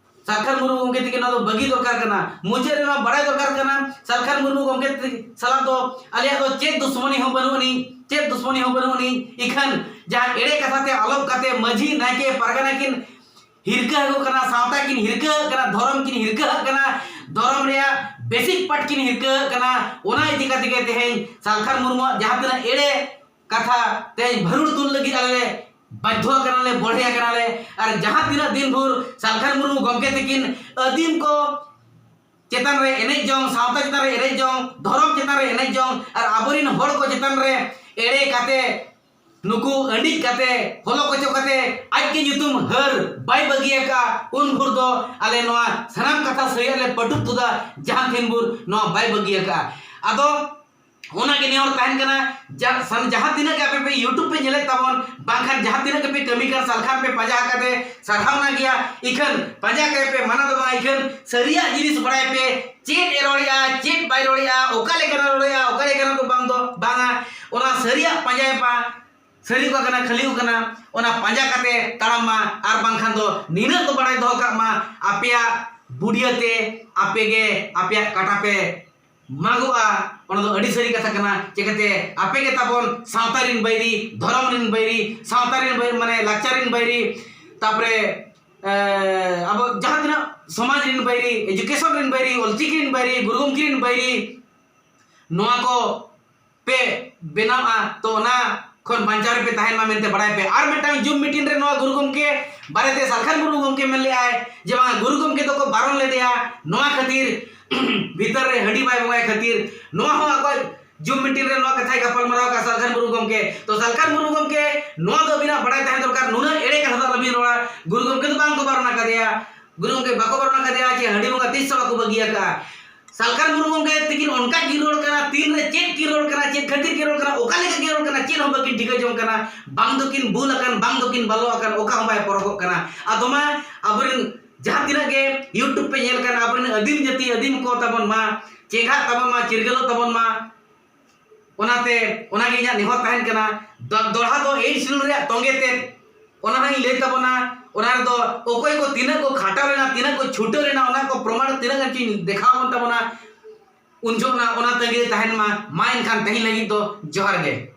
ᱥᱟᱞᱠᱷᱟᱱ ᱢᱩᱨᱢᱩ ᱜᱚᱢᱠᱮ ᱛᱤᱠᱤᱱ ᱱᱚᱣᱟ ᱫᱚ ᱵᱟᱹᱜᱤ ᱫᱚᱨᱠᱟᱨ ᱠᱟᱱᱟ᱾ ᱢᱩᱪᱟᱹᱫ ᱨᱮ ᱱᱚᱣᱟ ᱵᱟᱲᱟᱭ ᱫᱚᱨᱠᱟᱨ ᱠᱟᱱᱟ, ᱥᱟᱞᱠᱷᱟᱱ ᱢᱩᱨᱢᱩ ᱜᱚᱢᱠᱮ ᱛᱤᱠᱤᱱ ᱥᱟᱞᱟᱜ ᱫᱚ ᱟᱞᱮᱭᱟᱜ ᱫᱚ ᱪᱮᱫ ᱫᱩᱥᱢᱚᱱᱤ ᱦᱚᱸ ᱵᱟᱹᱱᱩᱜ ᱟᱹᱱᱤᱡ, ᱪᱮᱫ ᱫᱩᱥᱢᱚᱱᱤ ᱦᱚᱸ ᱵᱟᱹᱱᱩᱜ ᱟᱹᱱᱤᱡ᱾ ᱤᱠᱷᱟᱹᱱ ᱡᱟᱦᱟᱸ ᱮᱲᱮ ᱠᱟᱛᱷᱟ ᱛᱮ ᱟᱞᱚᱯ ᱠᱟᱛᱮ ᱢᱟᱹᱡᱷᱤ, ᱱᱟᱭᱠᱮ, ᱯᱟᱨᱜᱟᱱᱟ ᱠᱤᱱ ᱦᱤᱨᱠᱟᱹ ᱟᱠᱚ ᱠᱟᱱᱟ, ᱥᱟᱶᱛᱟ ᱠᱤᱱ ᱦᱤᱨᱠᱟᱹ ᱟᱜ ᱠᱟᱱᱟ, ᱫᱷᱚᱨᱚᱢ ᱠᱤᱱ ᱦᱤᱨᱠᱟᱹ ᱟᱜ ᱠᱟᱱᱟ, ᱫᱷᱚᱨᱚᱢ ᱨᱮᱭᱟᱜ ᱵᱮᱥᱤᱠ ᱯᱟᱨᱴ ᱠᱤᱱ ᱦᱤᱨᱠᱟᱹ ᱟᱜ ᱠᱟᱱᱟ᱾ ᱚᱱᱟ ᱤᱫᱤ ᱠᱟᱛᱮ ᱜᱮ ᱛᱮᱦᱮᱧ ᱥᱟᱞᱠᱷᱟᱱ ᱢᱩᱨᱢᱩᱣᱟᱜ ᱡᱟᱦᱟᱸ ᱛᱤᱱᱟᱹᱜ ᱮᱲᱮ ᱠᱟᱛᱷᱟ ᱛᱮᱦᱮᱧ ᱵᱷᱟᱹᱨᱩᱲ ᱛᱩᱞ ᱞᱟᱹᱜᱤᱫ ᱟᱞᱮ ᱞᱮ ᱵᱟᱫᱽᱫᱷᱚ ᱟᱠᱟᱱᱟ ᱞᱮ, ᱵᱚᱲᱦᱮ ᱟᱠᱟᱱᱟ ᱞᱮ᱾ ᱟᱨ ᱡᱟᱦᱟᱸ ᱛᱤᱱᱟᱹᱜ ᱫᱤᱱ ᱵᱷᱳᱨ ᱥᱟᱞᱠᱷᱟᱱ ᱢᱩᱨᱢᱩ ᱜᱚᱢᱠᱮ ᱛᱤᱠᱤᱱ ᱟᱹᱫᱤᱢ ᱠᱚ ᱪᱮᱛᱟᱱ ᱨᱮ ᱮᱱᱮᱡ ᱡᱚᱝ, ᱥᱟᱶᱛᱟ ᱪᱮᱛᱟᱱ ᱨᱮ ᱮᱱᱮᱡ ᱡᱚᱝ, ᱫᱷᱚᱨᱚᱢ ᱪᱮᱛᱟᱱ ᱨᱮ ᱮᱱᱮᱡ ᱡᱚᱝ, ᱟᱨ ᱟᱵᱚᱨᱮᱱ ᱦᱚᱲ ᱠᱚ ᱪᱮᱛᱟᱱ ᱨᱮ ᱮᱲᱮ ᱠᱟᱛᱮ, ᱱᱩᱠᱩ ᱟᱹᱰᱤᱡ ᱠᱟᱛᱮ, ᱦᱚᱞᱚ ᱠᱚᱪᱚ ᱠᱟᱛᱮ ᱟᱡ ᱜᱮ ᱧᱩᱛᱩᱢ ᱦᱟᱹᱨ ᱵᱟᱭ ᱵᱟᱹᱜᱤ ᱟᱠᱟᱫᱼᱟ, ᱩᱱ ᱵᱷᱳᱨ ᱫᱚ ᱟᱞᱮ ᱱᱚᱣᱟ ᱥᱟᱱᱟᱢ ᱠᱟᱛᱷᱟ ᱥᱟᱹᱨᱤᱭᱟᱜ ᱞᱮ ᱯᱟᱹᱴᱩᱵ ᱛᱩᱫᱟ, ᱡᱟᱦᱟᱸ ᱛᱤᱱ ᱵᱷᱳᱨ ᱱᱚᱣᱟ ᱵᱟᱭ ᱵᱟᱹᱜᱤ ᱟᱠᱟᱫᱼᱟ᱾ ᱟᱫᱚ ᱚᱱᱟ ᱜᱮ ᱱᱮᱦᱚᱨ ᱛᱟᱦᱮᱱ ᱠᱟᱱᱟ, ᱡᱟ-, ᱥᱟᱱ-, ᱡᱟᱦᱟᱸ ᱛᱤᱱᱟᱹᱜ ᱜᱮ ᱟᱯᱮ ᱯᱮ YouTube ᱯᱮ ᱧᱮᱞᱮᱫ ᱛᱟᱵᱚᱱ, ᱵᱟᱝᱠᱷᱟᱱ ᱡᱟᱦᱟᱸ ᱛᱤᱱᱟᱹᱜ ᱜᱮᱯᱮ ᱠᱟᱹᱢᱤ ᱠᱟᱱ, ᱥᱟᱞᱠᱷᱟᱱ ᱯᱮ ᱯᱟᱸᱡᱟ ᱟᱠᱟᱫᱮ, ᱥᱟᱨᱦᱟᱣᱱᱟ ᱜᱮᱭᱟ᱾ ᱤᱠᱷᱟᱹᱱ ᱯᱟᱸᱡᱟ ᱠᱟᱭ ᱯᱮ, ᱢᱟᱱᱟ ᱫᱚ ᱵᱟᱝ, ᱤᱠᱷᱟᱹᱱ ᱥᱟᱹᱨᱤᱭᱟᱜ ᱡᱤᱱᱤᱥ ᱵᱟᱲᱟᱭ ᱯᱮ, ᱪᱮᱫ ᱮ ᱨᱚᱲᱮᱜᱼᱟ, ᱪᱮᱫ ᱵᱟᱭ ᱨᱚᱲᱮᱜᱼᱟ, ᱚᱠᱟ ᱞᱮᱠᱟᱱᱟᱜ ᱨᱚᱲᱮᱜᱼᱟ, ᱚᱠᱟ ᱞᱮᱠᱟᱱᱟᱜ ᱫᱚ ᱵᱟᱝ ᱫᱚ ᱵᱟᱝᱟ, ᱚᱱᱟ ᱥᱟᱹᱨᱤᱭᱟᱜ ᱯᱟᱸᱡᱟᱭ ᱯᱟ, ᱥᱟᱹᱨᱤ ᱚᱠᱟ ᱠᱟᱱᱟ, ᱠᱷᱟᱹᱞᱤ ᱚᱠᱟ ᱠᱟᱱᱟ, ᱚᱱᱟ ᱯᱟᱸᱡᱟ ᱠᱟᱛᱮ ᱛᱟᱲᱟᱢ ᱢᱟ, ᱟᱨ ᱵᱟᱝᱠᱷᱟᱱ ᱫᱚ ᱱᱤᱱᱟᱹᱜ ᱫᱚ ᱵᱟᱲᱟᱭ ᱫᱚᱦᱚ ᱠᱟᱜ ᱢᱟ, ᱟᱯᱮᱭᱟᱜ ᱵᱩᱰᱤᱭᱟᱹ ᱛᱮ ᱟᱯᱮ ᱜᱮ ᱟᱯᱮᱭᱟᱜ ᱠᱟᱴᱟ ᱯᱮ ᱢᱟᱜᱚᱜᱼᱟ᱾ ᱚᱱᱟ ᱫᱚ ᱟᱹᱰᱤ ᱥᱟᱹᱨᱤ ᱠᱟᱛᱷᱟ ᱠᱟᱱᱟ᱾ ᱪᱤᱠᱟᱹᱛᱮ ᱟᱯᱮ ᱜᱮ ᱛᱟᱵᱚᱱ ᱥᱟᱶᱛᱟ ᱨᱮᱱ ᱵᱟᱹᱭᱨᱤ, ᱫᱷᱚᱨᱚᱢ ᱨᱮᱱ ᱵᱟᱹᱭᱨᱤ, ᱥᱟᱶᱛᱟ ᱨᱮᱱ ᱵᱟᱹᱭᱨᱤ, ᱢᱟᱱᱮ ᱞᱟᱠᱪᱟᱨ ᱨᱮᱱ ᱵᱟᱹᱭᱨᱤ, ᱛᱟᱯᱚᱨᱮ, ᱮ, ᱟᱵᱚ ᱡᱟᱦᱟᱸ ᱛᱤᱱᱟᱹᱜ ᱥᱚᱢᱟᱡᱽ ᱨᱮᱱ ᱵᱟᱹᱭᱨᱤ, ᱮᱡᱩᱠᱮᱥᱚᱱ ᱨᱮᱱ ᱵᱟᱹᱭᱨᱤ, ᱚᱞᱪᱤᱠᱤ ᱨᱮᱱ ᱵᱟᱹᱭᱨᱤ, ᱜᱩᱨᱩ ᱜᱚᱢᱠᱮ ᱨᱮᱱ ᱵᱟᱹᱭᱨᱤ, ᱱᱚᱣᱟ ᱠᱚ ᱯᱮ ᱵᱮᱱᱟᱣᱟ, ᱛᱚ ᱚᱱᱟ ᱠᱷᱚᱱ ᱵᱟᱧᱪᱟᱣ ᱨᱮᱯᱮ ᱛᱟᱦᱮᱱ ᱢᱟ ᱢᱮᱱᱛᱮ ᱵᱟᱲᱟᱭ ᱯᱮ᱾ ᱟᱨ ᱢᱤᱫᱴᱟᱝ ᱡᱩᱢ ᱢᱤᱴᱤᱝ ᱨᱮ ᱱᱚᱣᱟ ᱜᱩᱨᱩ ᱜᱚᱢᱠᱮ ᱵᱟᱨᱮᱛᱮ ᱥᱟᱞᱠᱷᱟᱱ ᱢᱩᱨᱢᱩ ᱜᱚᱢᱠᱮ ᱢᱮᱱ ᱞᱮᱫᱟᱭ ᱡᱮ ᱵᱟᱝ, ᱜᱩᱨᱩ ᱜᱚᱢᱠᱮ ᱫᱚᱠᱚ ᱵᱟᱨᱚᱱ ᱞᱮᱫᱮᱭᱟ ᱱᱚᱣᱟ ᱠᱷᱟᱹᱛᱤᱨ, ᱵᱷᱤᱛᱟᱹᱨ ᱨᱮ ᱦᱟᱺᱰᱤ ᱵᱟᱭ ᱵᱚᱸᱜᱟᱭ ᱠᱷᱟᱹᱛᱤᱨ᱾ ᱱᱚᱣᱟ ᱦᱚᱸ ᱟᱠᱚᱣᱟᱜ ᱡᱩᱢ ᱢᱤᱴᱤᱝ ᱨᱮ ᱱᱚᱣᱟ ᱠᱟᱛᱷᱟᱭ ᱜᱟᱯᱟᱞᱢᱟᱨᱟᱣ ᱟᱠᱟᱫ ᱥᱟᱞᱠᱷᱟᱱ ᱢᱩᱨᱢᱩ ᱜᱚᱢᱠᱮ᱾ ᱛᱚ ᱥᱟᱞᱠᱷᱟᱱ ᱢᱩᱨᱢᱩ ᱜᱚᱢᱠᱮ, ᱱᱚᱣᱟ ᱫᱚ ᱟᱹᱵᱤᱱᱟᱜ ᱵᱟᱲᱟᱭ ᱛᱟᱦᱮᱸ ᱫᱚᱨᱠᱟᱨ, ᱱᱩᱱᱟᱹᱜ ᱮᱲᱮ ᱠᱟᱛᱷᱟ ᱫᱚ ᱟᱞᱚᱵᱤᱱ ᱨᱚᱲᱟ᱾ ᱜᱩᱨᱩ ᱜᱚᱢᱠᱮ ᱫᱚ ᱵᱟᱝ ᱠᱚ ᱵᱟᱨᱚᱱ ᱟᱠᱟᱫᱮᱭᱟ, ᱜᱩᱨᱩ ᱜᱚᱢᱠᱮ ᱵᱟᱠᱚ ᱵᱟᱨᱚᱱ ᱟᱠᱟᱫᱮᱭᱟ ᱡᱮ ᱦᱟᱺᱰᱤ ᱵᱚᱸᱜᱟ ᱛᱤᱥ ᱦᱚᱸ ᱵᱟᱠᱚ ᱵᱟᱹᱜᱤ ᱟᱠᱟᱫᱼᱟ᱾ ᱥᱟᱞᱠᱷᱟᱱ ᱢᱩᱨᱢᱩ ᱜᱚᱢᱠᱮ ᱛᱤᱠᱤᱱ ᱚᱱᱠᱟ ᱠᱤᱱ ᱨᱚᱲ ᱠᱟᱱᱟ, ᱛᱤᱱ ᱨᱮ ᱪᱮᱫ ᱠᱤᱱ ᱨᱚᱲ ᱠᱟᱱᱟ, ᱪᱮᱫ ᱠᱷᱟᱹᱛᱤᱨ ᱠᱤᱱ ᱨᱚᱲ ᱠᱟᱱᱟ, ᱚᱠᱟ ᱞᱮᱠᱟ ᱠᱤᱱ ᱨᱚᱲ ᱠᱟᱱᱟ, ᱪᱮᱫ ᱦᱚᱸ ᱵᱟᱹᱠᱤᱱ ᱴᱷᱤᱠᱟᱹ ᱡᱚᱝ ᱠᱟᱱᱟ᱾ ᱵᱟᱝ ᱫᱚᱠᱤᱱ ᱵᱩᱞ ᱟᱠᱟᱱ, ᱵᱟᱝ ᱫᱚᱠᱤᱱ ᱵᱟᱞᱚ ᱟᱠᱟᱱ, ᱚᱠᱟ ᱦᱚᱸ ᱵᱟᱭ ᱯᱚᱨᱚᱠᱚᱜ ᱠᱟᱱᱟ᱾ ᱟᱫᱚ ᱢᱟ ᱟᱵᱚᱨᱮᱱ ᱡᱟᱦᱟᱸ ᱛᱤᱱᱟᱹᱜ ᱜᱮ YouTube ᱯᱮ ᱧᱮᱞ ᱠᱟᱱᱟ, ᱟᱵᱚᱨᱮᱱ ᱟᱹᱫᱤᱢ ᱡᱟᱹᱛᱤ ᱟᱹᱫᱤᱢ ᱠᱚ ᱛᱟᱵᱚᱱ ᱢᱟ, ᱪᱮᱸᱜᱷᱟᱜ ᱛᱟᱵᱚᱱ ᱢᱟ, ᱪᱤᱨᱜᱟᱹᱞᱚᱜ ᱛᱟᱵᱚᱱ ᱢᱟ᱾ ᱚᱱᱟᱛᱮ ᱚᱱᱟᱜᱮ ᱤᱧᱟᱹᱜ ᱱᱮᱦᱚᱨ ᱛᱟᱦᱮᱱ ᱠᱟᱱᱟ, ᱫᱚ-, ᱫᱚᱦᱲᱟ ᱫᱚ ᱮᱭ ᱥᱤᱞᱩ ᱨᱮᱭᱟᱜ ᱛᱚᱸᱜᱮ ᱛᱮ ᱚᱱᱟ ᱦᱚᱸᱧ ᱞᱟᱹᱭ ᱛᱟᱵᱚᱱᱟ᱾ ᱚᱱᱟ ᱨᱮᱫᱚ ᱚᱠᱚᱭ ᱠᱚ ᱛᱤᱱᱟᱹᱜ ᱠᱚ ᱠᱷᱟᱴᱟᱣ ᱞᱮᱱᱟ, ᱛᱤᱱᱟᱹᱜ ᱠᱚ ᱪᱷᱩᱴᱟᱹᱣ ᱞᱮᱱᱟ, ᱚᱱᱟ ᱠᱚ ᱯᱨᱚᱢᱟᱬ ᱛᱤᱱᱟᱹᱜ ᱜᱟᱱ ᱪᱚᱧ ᱫᱮᱠᱷᱟᱣ ᱟᱵᱚᱱ ᱛᱟᱵᱚᱱᱟ᱾ ᱩᱱ ᱡᱚᱦᱚᱜ ᱚᱱᱟ, ᱚᱱᱟ ᱛᱟᱺᱜᱤ ᱨᱮ ᱛᱟᱦᱮᱱ ᱢᱟ᱾ ᱢᱟ ᱮᱱᱠᱷᱟᱱ ᱛᱮᱦᱮᱧ ᱞᱟᱹᱜᱤᱫ ᱫᱚ ᱡᱚᱦᱟᱨ ᱜᱮ᱾